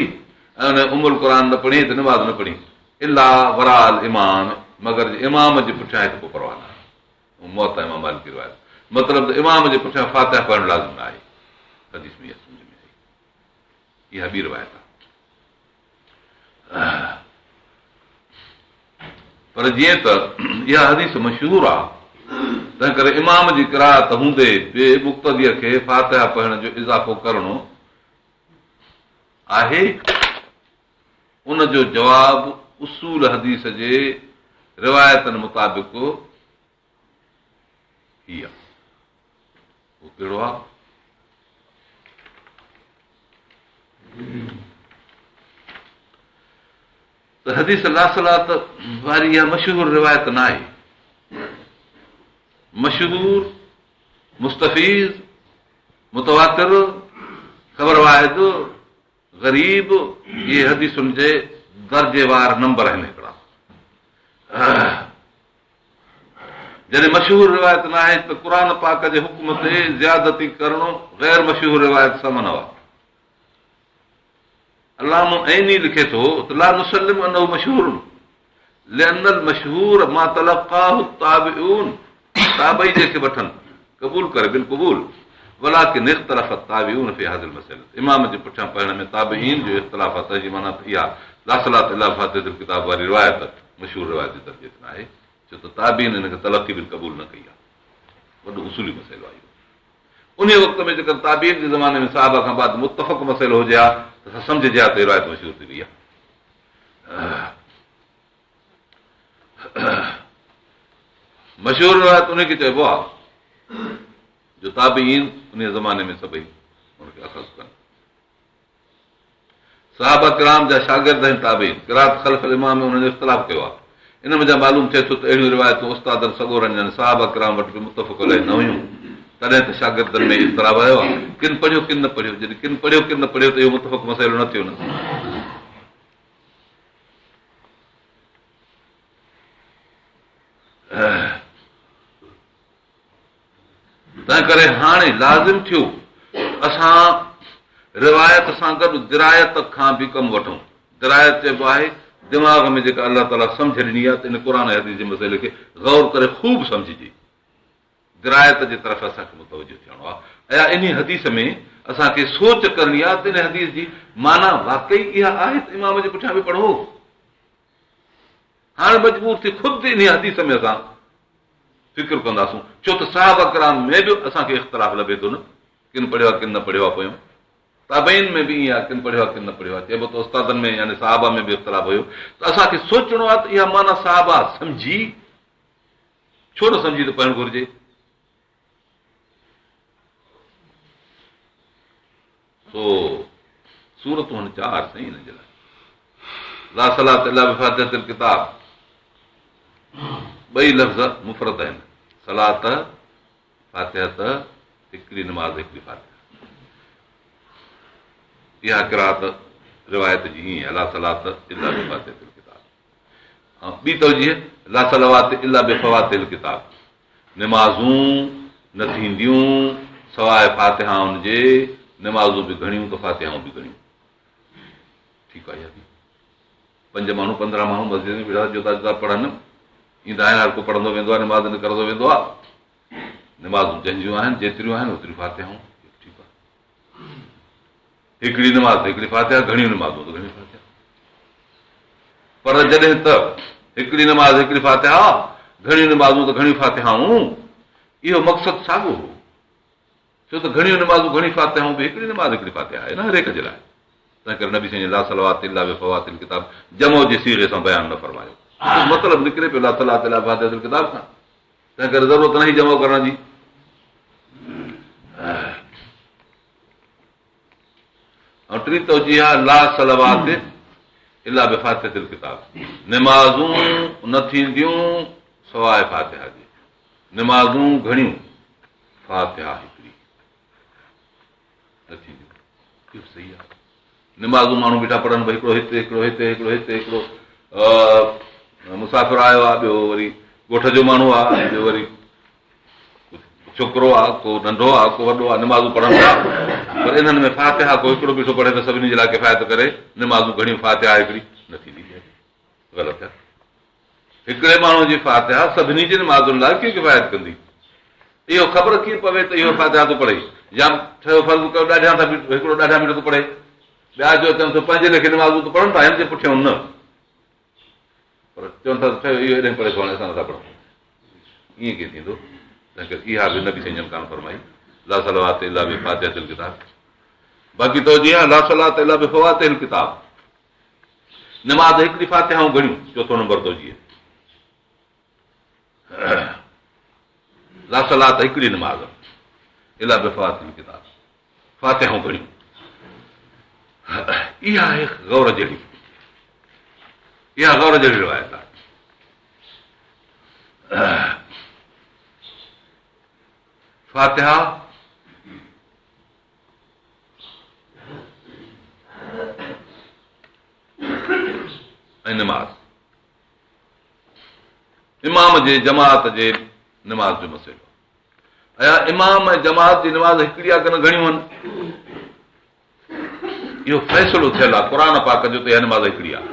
۽ انهيء ام القرآن نه پڙهي ته نماز نه پڙهي، الا وراء الامام، مگر جي امام جي پٺيان آهي ته پوء پرواهه نه آهي. موطا امام مالڪ جي روايت، مطلب ته امام جي پٺيان فاتحه پڙهڻ لازم نه آهي. حديث ۾ اها سمجهه ۾ آئي. اها ٻي روايت آهي. پر جيئن ته اها حديث مشهور آهي، تنهن ڪري امام جي قرائت هوندي به مقتديء کي فاتحه پڙهڻ جو اضافو ڪرڻو آهي. ان جو جواب اصول حديث جي روايتن مطابق هي آهي. اهو ڪهڙو آهي؟ ته حديث لا صلاة واري اها مشهور روايت نه آهي. مشهور، مستفيض، متواتر، خبر واحد، غريب، اهي حديثن جي درجي وار نمبر آهن هڪڙا. جڏهن مشهور روايت نه آهي ته قرآن پاڪ جي حڪم تي زيادتي ڪرڻ غير مشهور روايت سان منع آهي. علامه عيني لکي ٿو ته لا نسلم انه مشهور لان المشهور ما تلقاه التابعون تابعي جنهن کي وٺن قبول ڪري بالقبول ولڪن اختلف التابعون في هذه المسئله امام جي پٺيان پڙهڻ ۾ تابعين جو اختلاف آهي تنهن جي معنيٰ ته اها لا صلاة الا بفاتحة الڪتاب واري روايت مشهور روايت جي درجي تي ناهي ڇو ته تابعين ان کي تلقي بالقبول نه ڪئي آهي وڏو اصولي مسئلو آهي اهو انهيء وقت ۾ جيڪر تابعين جي زماني ۾ صحابه کان بعد متفق مسئلو هجي ها ته اسان سمجهجي ها ته روايت مشهور ٿي وئي آهي. مشهور روايت ان کي چئبو آهي جو تابعين ان زماني ۾ سڀئي ان کي اخذ ڪن. صحابه ڪرام جا شاگرد ۽ تابعين قرات خلف الامام ۾ انهن جو اختلاف ڪيو آهي. ان منجهان معلوم ٿئي ٿو ته اهڙيون روايتون استادن سڳورن يعني صحابه ڪرام وٽ به متفق عليه نه هيون. تڏهن ته شاگردن ۾ اضطراب آيو آهي. ڪن پڙهيو ڪن نه پڙهيو. جڏهن ڪن پڙهيو ڪن نه پڙهيو ته اهو متفق مسئلو نه ٿيو نه. تنهن ڪري هاڻي لازم ٿيو ته اسان روايت سان گڏ درايت کان به ڪم وٺون. درايت چئبو آهي دماغ ۾ جيڪا الله تعاليٰ سمجهه ڏني آهي ته ان قرآن ۽ حديث جي مسئلي کي غور ڪري خوب سمجهجي. درايت جي طرف اسان کي متوجه ٿيڻو آهي يا انهي حديث ۾ اسان کي سوچ ڪرڻي آهي ته ان حديث جي معنيٰ واقعي اها آهي ته امام جي پٺيان به پڙهو. هاڻي مجبور ٿي خود انهي حديث ۾ اسان فڪر ڪنداسون، ڇو ته صحابه ڪرام ۾ به اسان کي اختلاف لڀي ٿو نه، ڪن پڙهيو آهي ڪن نه پڙهيو آهي پويون تابعين ۾ به ائين آهي ڪن پڙهيو آهي ڪن نه پڙهيو آهي، چئبو ته استادن ۾ يعني صحابه ۾ به اختلاف هيو ته اسان کي سوچڻو آهي ته اها معنيٰ صحابه سمجهي ڇو نه سمجهي ته پڙهڻ گهرجي. سو صورتون هن چار سائين ان جي لاء لا صلاة الا بفاتحة الڪتاب ٻئي لفظ مفرد آهن صلاة فاتحة هڪڙي نماز هڪڙي فاتحه اها قرات روايت جي ائين لا صلاة الا بفاتحة الڪتاب ٻي توجيه لا صلوات الا بفواتح الڪتاب نمازون نه ٿينديون سواء فاتحائن جي، نمازون به گهڻيون ته فاتحائون به گهڻيون. ٺيڪ آهي اها به. پنج ماڻهو 15 ماڻهو مسجد ۾ بيٺا جدا جدا پڙهن ايندا آهن هر ڪو پڙهندو ويندو آهي نماز نڪرندو ويندو آهي نمازون جنهن جون آهن جيتريون آهن اوتريون فاتحائون ٺيڪ آهي هڪڙي نماز ته هڪڙي فاتحه، گهڻيون نمازون ته گهڻيون فاتحه. پر جڏهن ته هڪڙي نماز هڪڙي فاتحه، گهڻيون نمازون ته گهڻيون فاتحائون، اهو مقصد ساڳو هو. ڇو ته گهڻيون نمازون گهڻيون فاتحائون به هڪڙي نماز هڪڙي فاتحه آهي نه هر هڪ جي لاء. تنهن ڪري نبي سائين لا صلوات الا بفواتح الڪتاب جمع جي صيغي سان بيان نه فرمايو. مطلب نڪري پيو لا صلاة الا بفاتحة الڪتاب کان. تنهن ڪري ضرورت نه هئي جمع ڪرڻ جي. ۽ ٽين توجيه آهي لا صلوات الا بفاتحة الڪتاب نمازون نه ٿينديون سواء فاتحه جي نمازون گهڻيون فاتحه هڪڙي نه ٿينديون اهو صحيح آهي نمازون ماڻهو بيٺا پڙهن ڀئي هڪڙو هتي هڪڙو هتي هڪڙو هتي هڪڙو مسافر آيو آهي ٻيو وري ڳوٺ جو ماڻهو آهي ٻيو وري ڇوڪرو آ، ڪو ننڍو آ، ڪو وڏو آ، نمازون پڙهن ٿا، پر انهن ۾ فاتحه ڪو هڪڙو بيٺو پڙهي ته سڀني جي لاء ڪفايت ڪري، نمازون گهڻيون فاتحه هڪڙي نه ٿيندي. غلط آ. هڪڙي ماڻهو جي فاتحه سڀني جي نمازن لاء ڪيئن ڪفايت ڪندي؟ اهو خبر ڪيئن پوي ته اهو فاتحه ٿو پڙهي يا ٺهيو فرض ڪيو ڏاڍيان ٿا هڪڙو ڏاڍيان بيٺو ٿو پڙهي، ٻيا جو اچن ٿو پنهنجي ليکي نمازون ته پڙهن ٿا هن جي پٺيان نه. پر چون ٿا ته ٺهيو اهو هيڏانهن پڙهي ٿو هاڻي اسان نٿا پڙهون ائين ڪيئن ٿيندو تنهن ڪري اها به نبي سائين جن ڪانه فرمائي لا صلوات الا بفاتحة الڪتاب باقي توجيه آهي لا صلاة الا بفواتح الڪتاب نماز هڪڙي فاتحائون گهڻيون چوٿون نمبر توجيه لا صلاة هڪڙي نماز الا بفاتحة الڪتاب فاتحائون گهڻيون اها آهي غور جهڙي اها غور جهڙي روايت آهي. فاتحه ۽ نماز امام جي جماعت جي نماز جو مسئلو آيا امام ۽ جماعت جي نماز هڪڙي آهي ڪين گهڻيون آهن اهو فيصلو ٿيل آهي قرآن پاڪ جو ته اها نماز هڪڙي آهي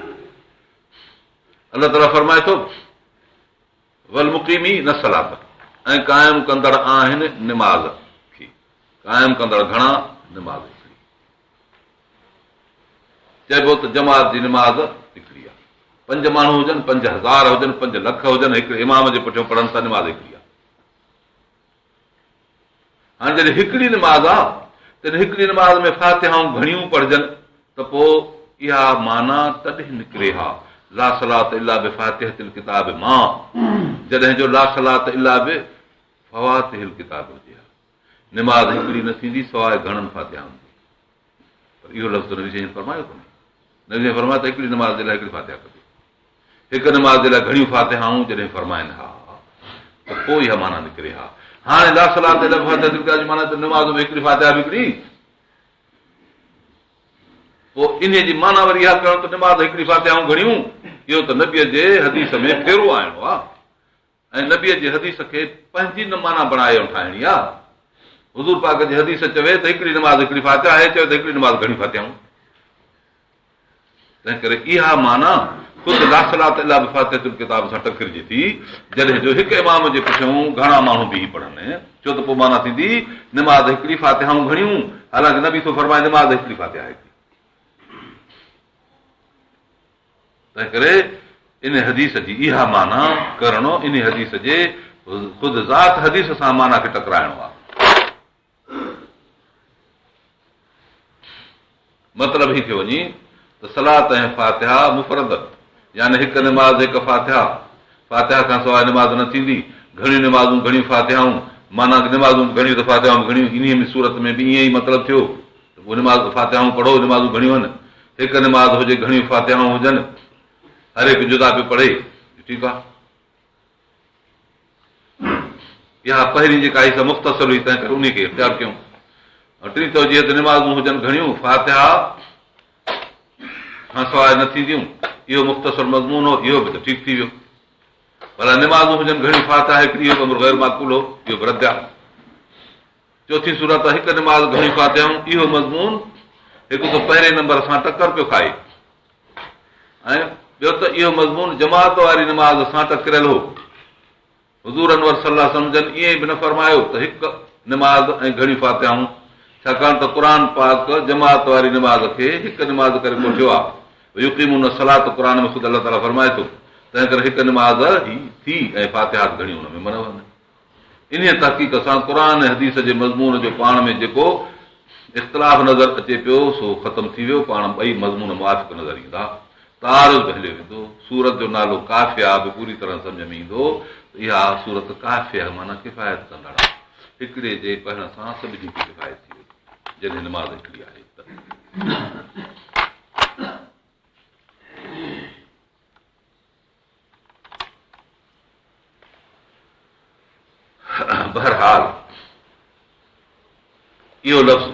الله تعاليٰ فرمائي ٿو والمقيمين الصلاة ۽ قائم ڪندڙ آهن نماز کي قائم ڪندڙ گهڻا نماز هڪڙي چئبو ته جماعت جي نماز هڪڙي آهي پنج ماڻهو هجن 5000 هجن 5 لک هجن هڪڙي امام جي پٺيان پڙهن ٿا نماز هڪڙي آهي هاڻي جڏهن هڪڙي نماز آ تڏهن هڪڙي نماز ۾ فاتحائون گهڻيون پڙهجن ته پوء اها معنيٰ تڏهن نڪري ها لا صلاة الا بفاتحة الڪتاب مان جڏهن جو لا صلاة الا بفواتح الڪتاب هجي ها نماز هڪڙي نه ٿيندي سواء گهڻن فاتحائن جي پر اهو لفظ نبي سائين فرمايو ڪونهي نبي سائين فرمايو ته هڪڙي نماز جي لاء هڪڙي فاتحه کپي هڪ نماز جي لاء گهڻيون فاتحائون جڏهن فرمائن ها ته پوء اها معنيٰ نڪري ها. هاڻي لا صلاة الا بفاتحة الڪتاب جي معنيٰ ته نماز ۾ هڪڙي فاتحه به هڪڙي پوء انهيء جي معنيٰ وري اها ڪرڻ ته نماز هڪڙي فاتحائون گهڻيون اهو ته نبيء جي حديث ۾ ڦيرو آڻڻو آهي ۽ نبيء جي حديث کي پنهنجي نه معنيٰ بڻائي ۽ ٺاهڻي آ. حضور پاڪ جي حديث چوي ته هڪڙي نماز هڪڙي فاتحه آهي، چوي ته هڪڙي نماز گهڻيون فاتحائون. تنهن ڪري اها معنيٰ خود لا صلاة الا بفاتحة الڪتاب سان ٽڪرجي ٿي، جڏهن جو هڪ امام جي پٺيان گهڻا ماڻهو بيهي پڙهن، ڇو ته پوء معنيٰ ٿيندي نماز هڪڙي فاتحائون گهڻيون، حالانڪه نبي ٿو فرمائي نماز هڪڙي فاتحه هڪڙي. تنهنڪري ان حديث جي اها معنيٰ ڪرڻ ان حديث جي خود ذات حديث سان معنيٰ کي ٽڪرائڻو آهي. مطلب هي ٿيو وڃي ته صلاة ۽ فاتحه مفرد يعني هڪ نماز هڪ فاتحه، فاتحه کان سواء نماز نه ٿيندي، گهڻيون نمازون گهڻيون فاتحائون، معنيٰ نمازون به گهڻيون ته فاتحائون به گهڻيون، انهيء ۾ صورت ۾ به ائين ئي مطلب ٿيو ته پوء نماز فاتحائون پڙهو، نمازون گهڻيون آهن، هڪ نماز هجي گهڻيون فاتحائون هجن، هر هڪ جدا پيو پڙهي، ٺيڪ آهي. اها پهرين جيڪا هئي سا مختصر هئي تنهن ڪري انهي کي اختيار ڪيون. ٽين توجيه ته نمازون هجن گهڻيون فاتحه کان سواء نه ٿينديون اهو مختصر مضمون هو اهو به ته ٺيڪ ٿي ويو پر نمازون هجن گهڻيون فاتحه هڪڙي اهو به امر غير معقول هو اهو به رد آهي چوٿين صورت هڪ نماز گهڻيون فاتحائون اهو مضمون هڪ ته پهرين نمبر سان ٽڪر پيو کائي ۽ ٻيو ته اهو مضمون جماعت واري نماز سان ٽڪريل هو. حضور انور صلي الله عليه وسلم جن ائين به نه فرمايو ته هڪ نماز ۽ گهڻيون فاتحائون، ڇاڪاڻ ته قرآن پاڪ جماعت واري نماز کي هڪ نماز ڪري ڪوٺيو آهي. ويقيمون الصلاة قرآن ۾ خود الله تعاليٰ فرمائي ٿو، تنهنڪري هڪ نماز ئي ٿي ۽ فاتحات گهڻيون ان ۾ منع آهن. انهيء تحقيق سان قرآن ۽ حديث جي مضمون جو پاڻ ۾ جيڪو اختلاف نظر اچي پيو، سو ختم ٿي ويو، پاڻ ٻئي مضمون موافق نظر ايندا، تعارض به هليو ويندو، سورت جو نالو ڪافيه به پوري طرح سمجهه ۾ ايندو ته اها سورت ڪافيه معنيٰ ڪفايت ڪندڙ آهي، هڪڙي جي پڙهڻ سان سڀني کي ڪفايت ٿي وئي، جڏهن نماز هڪڙي آهي ته. بهرحال اهو لفظ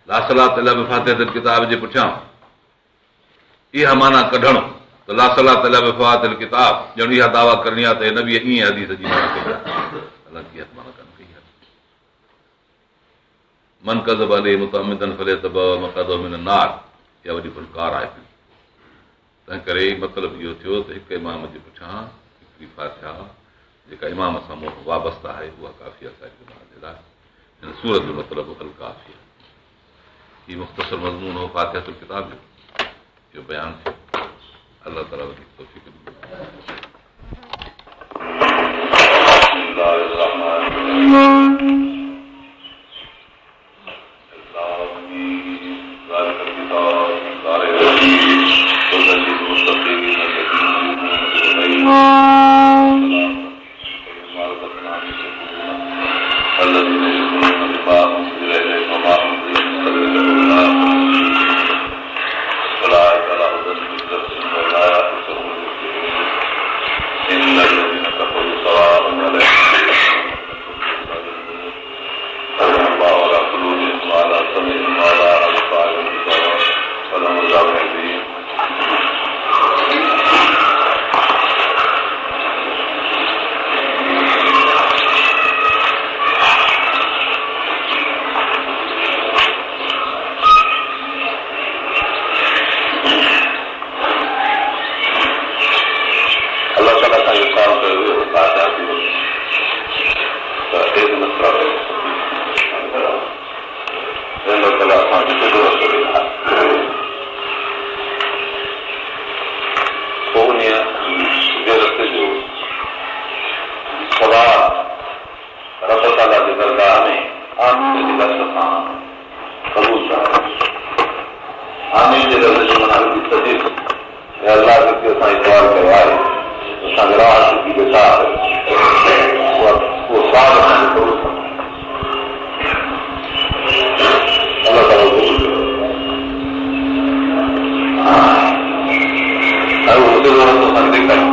لا صلاة الا بفاتحة الڪتاب جي پٺيان اها معنيٰ ڪڍڻ ته لا صلاة الا بفواتح الڪتاب ڄڻ اها دعويٰ ڪرڻي آهي ته نبي ائين حديث جي معنيٰ ڪئي آهي حالانڪه اها معنيٰ ڪانه ڪئي آهي من ڪذب علي متعمدا فليتبوأ مقعده من النار اها وڏي ڦلڪار آهي تنهن ڪري مطلب اهو ٿيو ته هڪ امام جي پٺيان هڪڙي فاتحه جيڪا امام سان وابسته آهي اها ڪافي آهي ساري گناهه جي لاء. هن سورت جو مطلب الڪافيه. هي مختصر مضمون هو فاتحة الڪتاب جو اهو بيان ٿيو. الله تعاليٰ وڌيڪ توفيق ڏيندو. بسم الله الرحمن الرحيم لفظ سان قبول ڪرڻ. آمين جي لفظ جي معنيٰ هئي استجب، اي الله جيڪي اسان هي سوال ڪيو آهي، اسان کي راهه سڌي ڏيکار، اهو سوال اسان جو قبول فرماء. الله تعاليٰ قبول ڪيو ۽ اهو سڌو رستو اسان کي ڏيکاريو.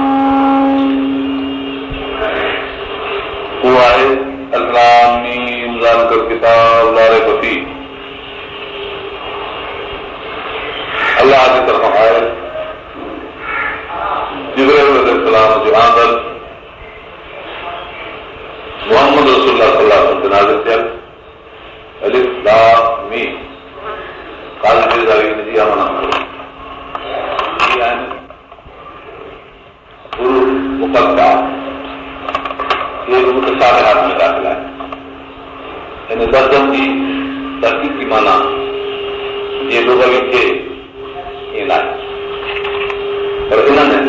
اهو آهي الف لام ميم ذلڪ الڪتاب لا ريب فيه الله جي طرفان آهي جبرائيل عليه السلام جو آندل محمد رسول الله صلي الله عليه وسلم تي نازل ٿيل الف لام ميم قاضي بيضاوي ان جي اها معنيٰ ڪئي آهن حروف مقطعه، اهي به متشابهات ۾ داخل آهن. يعني لفظن جي تحقيقي معنيٰ جيئن لغوي ٿئي ائين ناهي، پر انهن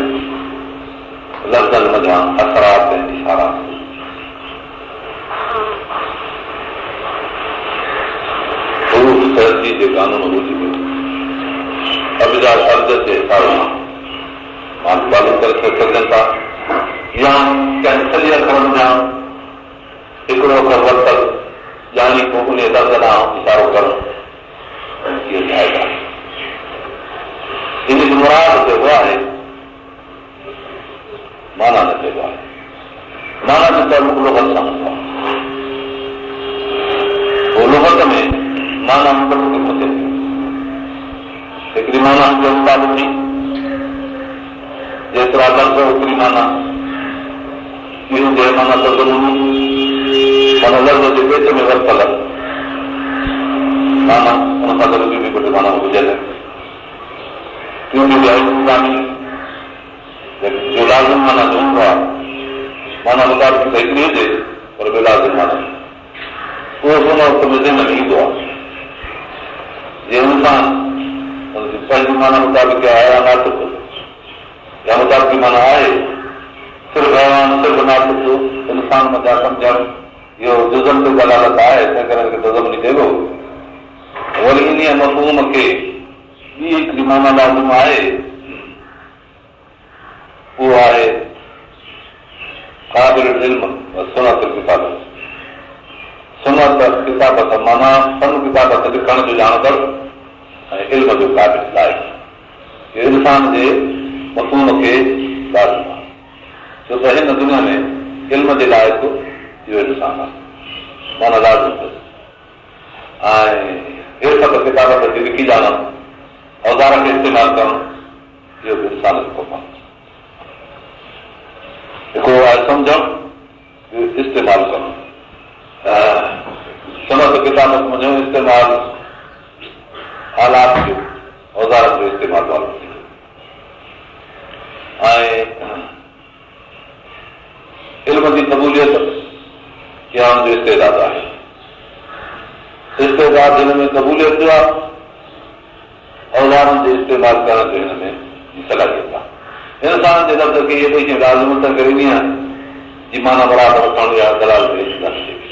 لفظن منجهان اثرات ۽ اشارات حروف تهجي جي قانون موجب ابجد ابجد جي حساب سان معنيٰ معلوم ڪري سگهجن ٿا يا ڪنهن سڄي اکر منجهان هڪڙو اکر ورتل ڄاڻي پوء انهيء لفظ ڏانهن اشارو ڪرڻ اهو جائز آهي. ان کي مراد چئبو آهي، معنيٰ نه چئبو آهي. معنيٰ جو تعلق لغت سان هوندو آهي. پوء لغت ۾ معنيٰ مختلف قسم ٿئي ٿي. هڪڙي معنيٰ هوندي آهي مطابقي، جيترا لفظ اوتري معنيٰ. ٻي هوندي آهي معنيٰ تضمني، معنيٰ لفظ جي پيٽ ۾ ورتل معنيٰ، ان سان گڏ ٻيون به ٻه ٽي معنائون هجن. ٽيون هوندي آهي التزامي، جو لازم معنيٰ جو هوندو آهي. معنيٰ مطابقي ته هڪڙي هجي پر ٻيو لازم معنيٰ اهو به ان وقت ۾ ذهن ۾ ايندو آهي جيئن انسان ان جي پنهنجي معنيٰ مطابق آهي يا ناطق يا مطابقي معنيٰ آهي صرف حيوان صرف ناطق انسان منجهان سمجهڻ اهو جزن تي دلالت آهي تنهن ڪري ان کي تضمني چئبو. وري انهيء مفهوم کي ٻي هڪڙي معنيٰ لازم آهي. اهو آهي قابل العلم و صنعت الڪتابت، صنعت ڪتابت معنيٰ فن ڪتابت لکڻ جو ڄاڻندڙ ۽ علم جو قابل لائق. اهو انسان جي مفهوم کي لازم آهي، ڇو ته هن دنيا ۾ علم جي لائق اهو انسان آهي، معنيٰ لازم اٿس ۽ حرفت ڪتابت جي لکي ڄاڻڻ، اوزار کي استعمال ڪرڻ، اهو به انسان جو ڪم آهي. هڪڙو آهي سمجهڻ، ٻيو استعمال ڪرڻ. صنعت ڪتابت منجهون استعمال آلات جو، اوزارن جو استعمال معلوم ٿيندو ۽ علم جي قبوليت اها ان جو استعداد آهي. استعداد هن ۾ قبوليت جو آهي. اوزارن جي استعمال ڪرڻ جو هن ۾ جي صلاحيت آهي. انسان جي لفظ کي اهي ٻئي شيون لازم تنهن ڪري انهيء جي معنيٰ مراد وٺڻ يا دلالت التزامي چئبي.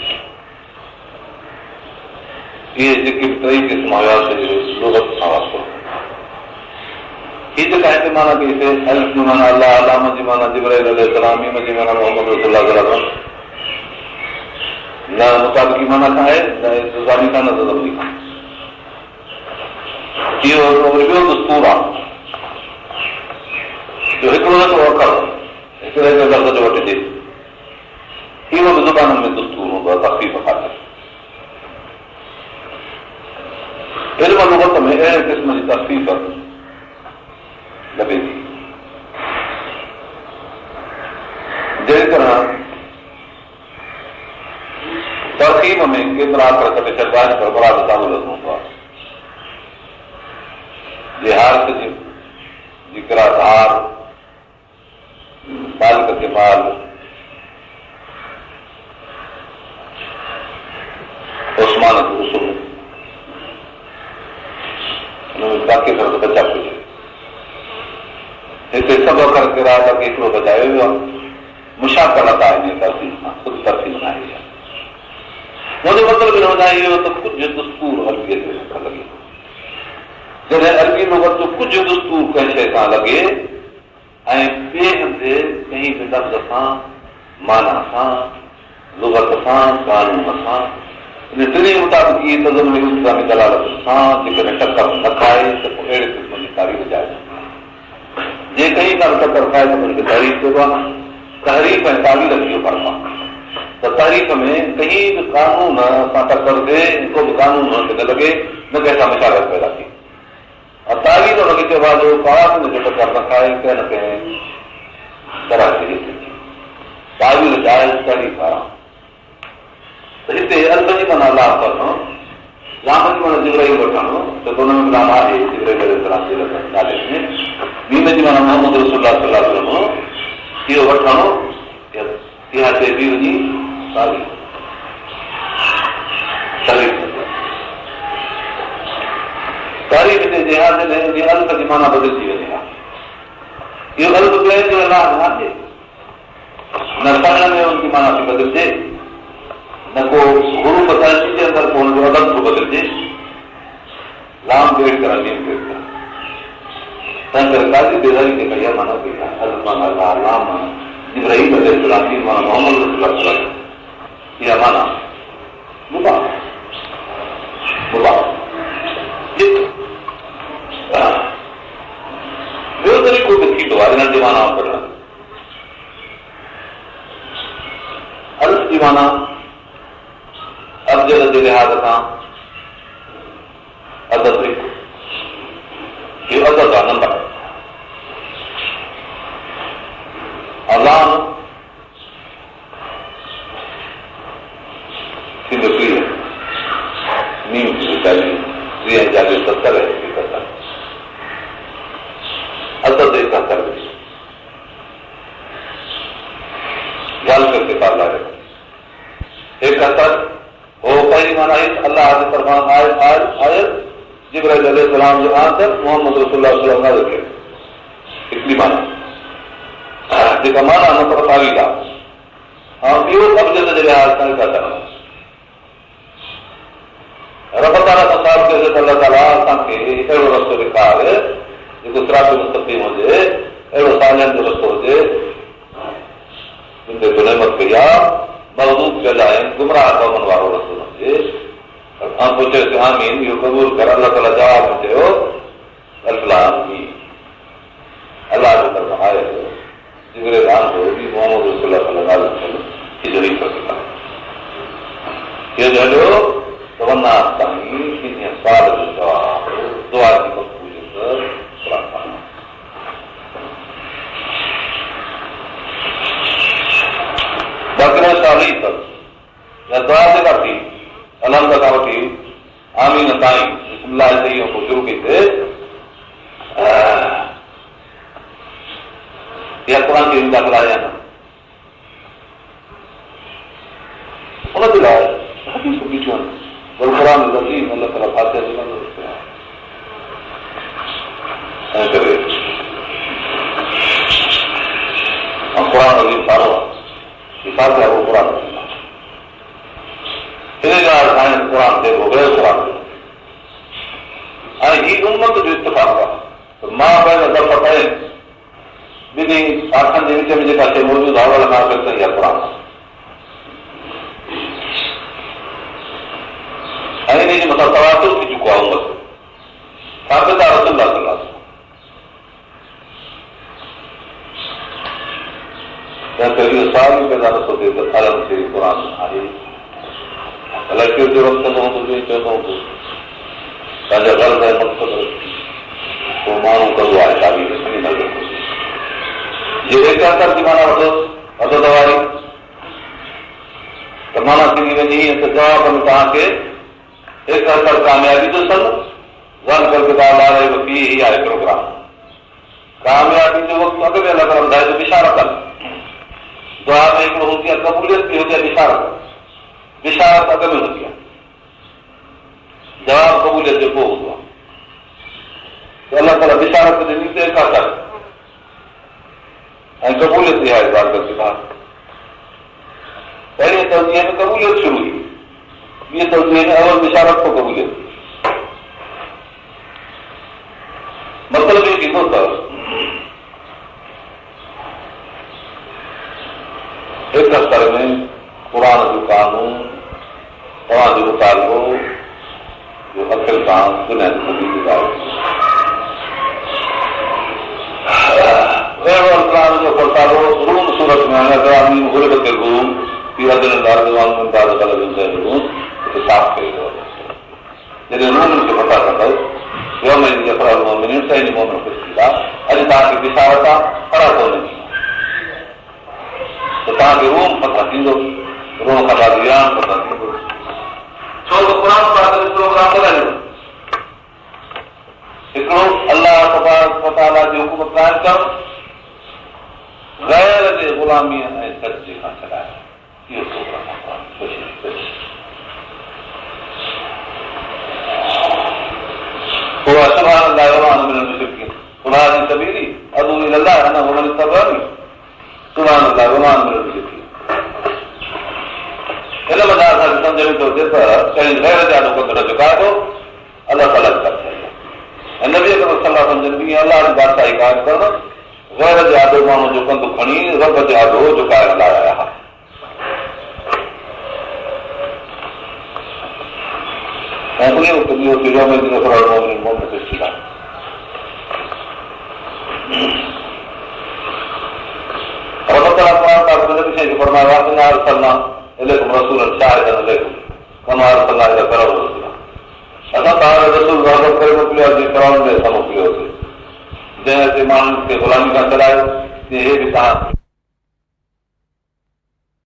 اهي جيڪي به ٽئي قسم هيا سي لغت سان واسطو رکن ٿا. هي جيڪا هتي معنيٰ ڪئي سي الف جي معنيٰ الله، لام جي معنيٰ جبرائيل عليه السلام، ميم جي معنيٰ محمد رسول الله صلي الله عليه وسلم نه مطابقي معنيٰ کان آهي نه التزامي کان نه تضمني کان. اهو هڪڙو وري ٻيو دستور آهي جو هڪڙو هڪڙو اکر هڪڙي هڪڙي لفظ جو وٺجي. اهو به زبانن ۾ دستور هوندو آهي تخفيف خاطر. علم لغت ۾ اهڙي قسم جي تخفيف لڀي ٿي. جهڙي طرح ترخيم ۾ ڪيترا اکر ڪٽي ڇڏبا آهن پر مراد ساڳيو لفظ هوندو آهي. جيئن حارث جي جي قرات هار، مالڪ کي مال، عثمان کي عثم، ان ۾ باقي اکر ته بچا ڪجهه. هتي سڀ اکر ڪيرائي باقي هڪڙو بچايو ويو آهي. مشاڪلت آهي انهيء ترخيم سان، خود ترخيم ناهي اها. منهنجو مطلب هن منجهان اهو ته ڪجهه دستور عربيء جو هن کان لڳي ٿو. جڏهن عربي لغت جو ڪجهه دستور ڪنهن شيء سان لڳي ۽ ٻئي هنڌ ڪنهن به لفظ سان، معنيٰ سان، لغت سان، قانون سان، انهن ٽنهي مطابقي تضمني التزامي دلالتن سان جيڪڏهن ٽڪر نه کائي ته پوء اهڙي قسم جي تاويل جائز هوندي آهي. جي ڪنهن سان به ٽڪر کائي ته ان کي تحريف چئبو آهي. تحريف ۽ تاويل ۾ اهو فرق آهي ته تحريف ۾ ڪنهن به قانون سان ٽڪر ٿئي ۽ ڪو به قانون هن کي نه لڳي نه ڪنهن سان مشابهت پيدا ٿئي ۽ تاويل ان کي چئبو آهي جو قانون جو ٽڪر نه کائي ڪنهن نه ڪنهن طرح تي هيٺ اچي. تاويل جائز تحريف حرام. ته هتي الف جي معنيٰ الله وٺڻ، لام جي معنيٰ جبرائيل وٺڻ، ڇو ته ان ۾ به لام آهي جبرائيل عليه السلام جي نالي ۾، ميم جي معنيٰ محمد رسول الله صلي الله عليه وسلم، اهو وٺڻ اها چئبي وڃي تاويل تحريف نه ٿئي. تحريف چئجي ها جڏهن انهيء الف جي معنيٰ بدلجي وڃي ها. اهو الف ڪنهن جو الله نه آهي. نه پڙهڻ ۾ ان جي معنيٰ ٿي بدلجي، نه ڪو حروف تهجي جي اندر ڪو ان جو عدد ٿو بدلجي. لام به اهڙي طرح ميم به اهڙي طرح. تنهن ڪري قاضي بيضاوي جيڪا اها معنيٰ ڪئي آهي، الف معنيٰ الله، لام معنيٰ جبرائيل عليه السلام، ميم معنيٰ محمد رسول الله صلي الله عليه وسلم، اها معنيٰ مباح مباح. هڪ ٻيو طريقو به ٿيندو آهي انهن جي معنائن ڪڍڻ جو. الف جي معنيٰ ابجد جي لحاظ کان عدد هڪ، اهو عدد آهي نمبر. ۽ لام ٿيندو 30، ميم ٿيندو 40، 30 ۽ 40 70 ۽ 71. عدد 71 به ذالڪ الڪتاب لا ريب فيه 71 هو پهرين معنيٰ هي ته الله جي طرفان آيل آيل آيل جبرائيل عليه السلام جي آندل محمد رسول الله صلي الله عليه وسلم نازل ڪيل هڪڙي معنيٰ جيڪا معنيٰ نه پر تاويل آهي ۽ ٻيو ابجد جي لحاظ سان 71 رب تعاليٰ کان سوال ڪيوسين ته الله تعاليٰ اسان کي اهڙو رستو ڏيکار جيڪو صراط مستقيم هجي، اهڙو صالحن جو رستو هجي جن تي تو نعمت ڪئي آهي، مغضوب ٿيل ۽ گمراهه قومن وارو رستو نه هجي. ۽ پوء چيوسين آمين، اهو قبول ڪر، الله تعاليٰ جواب ۾ چيو الف لام ميم الله جي طرفان آيل جبرئيل آندو هي محمد رسول الله صلي الله عليه وسلم اهو هي فرق آهي اهو جو هليو ته والناس تائين انهيء سوال جو جواب دعا جي مقبوليت قرآن پاڪ باقي رهيو سوال هي اٿس يا دعا جيڪا ٿي الحمد کان وٺي آمين تائين بسم الله چئي پوء شروع ڪئي ٿي اها قرآن شريف ۾ داخل آهي يا نه ان جي لاء حديثون بيٺيون آهن والقرآن العظيم الله تعاليٰ فاتحه جو نالو رکيو آهي تنهن ڪري قرآن عظيم سارو آهي فاتحه هو قرآن عظيم آهي ان لاء سائين قرآن چئبو غير قرآن ۽ هي امت جو اتفاق آهي ته ما بين الدفتين ٻنهي شاخن جي وچ ۾ جيڪا شيء موجود آهي اول کان آخر تائين اها قرآن آهي ۽ انهي جي مٿان تواتر ٿي چڪو آهي امت جو ثابت آهي رسول الله صلي الله عليه وسلم تنهن ڪري اهو سوال ئي پيدا نٿو ٿئي ته الم شريف قرآن آهي الائي ڪير جرئت ڪندو هوندو جو ائين چوندو هوندو پنهنجا غرض ۽ مقصد رکي پوء ماڻهو ڪندو آهي تاويل کڻي نظر جي 71 جي معنيٰ وٺو عدد واري ته معنيٰ ٿيندي وڃي هيئن ته جواب ۾ توهان کي 71 ڪاميابي جو سن ذالڪ الڪتاب لا ريب فيه هي آهي پروگرام ڪاميابي جو وقت اڳ ۾ الله تعاليٰ ٻڌائي ٿو بشارت دعا ۾ هڪڙو هوندي آهي قبوليت به هوندي آهي بشارت بشارت اڳ ۾ هوندي آهي جواب قبوليت جو پوء هوندو آهي ته الله تعاليٰ بشارت ڏني ته 71 ۽ قبوليت اها آهي ذالڪ الڪتاب پهرين توجيه ۾ قبوليت شروع ٿي. ٻي توجيهه ۾ اول بشارت پوء قبوليت. مطلب اهو ٿيندو ته 71 ۾ قرآن جو قانون توهان جو مطالبو جو اکين سان دنيا جي تبديلي ظاهر ٿي. اهڙو الف لام جو اکر ساڳو روم سورت ۾ آهي الف لام ميم غلبت الروم في ادني الارض وهم من بعد غلبهم سيغلبون اتي صاف ڪيو ويو آهي جڏهن رومن کي فتح ڪندؤ يومئذ يفرح المؤمنون تنهن ڏينهن مؤمن خوش ٿيندا اڄ توهان کي بشارت آهي فرح ڪونهي ته توهان کي روم فتح ٿيندو، روم کان بعد ايران فتح ٿيندو. ڇو ته قرآن پاڪ جو پروگرام ٻڌايو هڪڙو الله تبارڪ وتعاليٰ جي حڪومت قائم ڪرڻ، غير جي غلاميء ۽ سجدي کان ڇڏائڻ، اهو پروگرام آهي قرآن جي ڪوشش. پوء سبحان الله وما انا من المشرڪين قل هذه سبيلي ادعو الي الله انا ومن اتبعني سبحان الله وما انا من المشرڪين ان منجهان اسان کي سمجهه ۾ ٿو اچي ته ڪنهن غير جي آڏو ڪنڌ نه جهڪائبو الله تعاليٰ جي بادشاهي آهي ۽ نبي اڪرم صلي الله عليه وسلم جن به الله جي بادشاهي قائم ڪرڻ غير جي آڏو ماڻهو جو ڪنڌ کڻي رب جي آڏو جهڪائڻ لاء آيا هئا. ۽ انهيء وقت اهو ٿيو يومئذ يفرح المؤمنون مؤمن خوش ٿيندا. رب تعاليٰ قرآن پاڪ ۾ نبي سائين کي فرمايو آهي انا ارسلنا اليڪم رسولا شاهدا عليڪم ڪما ارسلنا الي فرعون رسولا اسان توهان ڏي رسول رهبر ڪري موڪليو آهي جيئن فرعون ڏي اسان موڪليو هوسين جنهن اچي ماڻهن کي غلامي کان ڇڏايو تيئن هي به توهان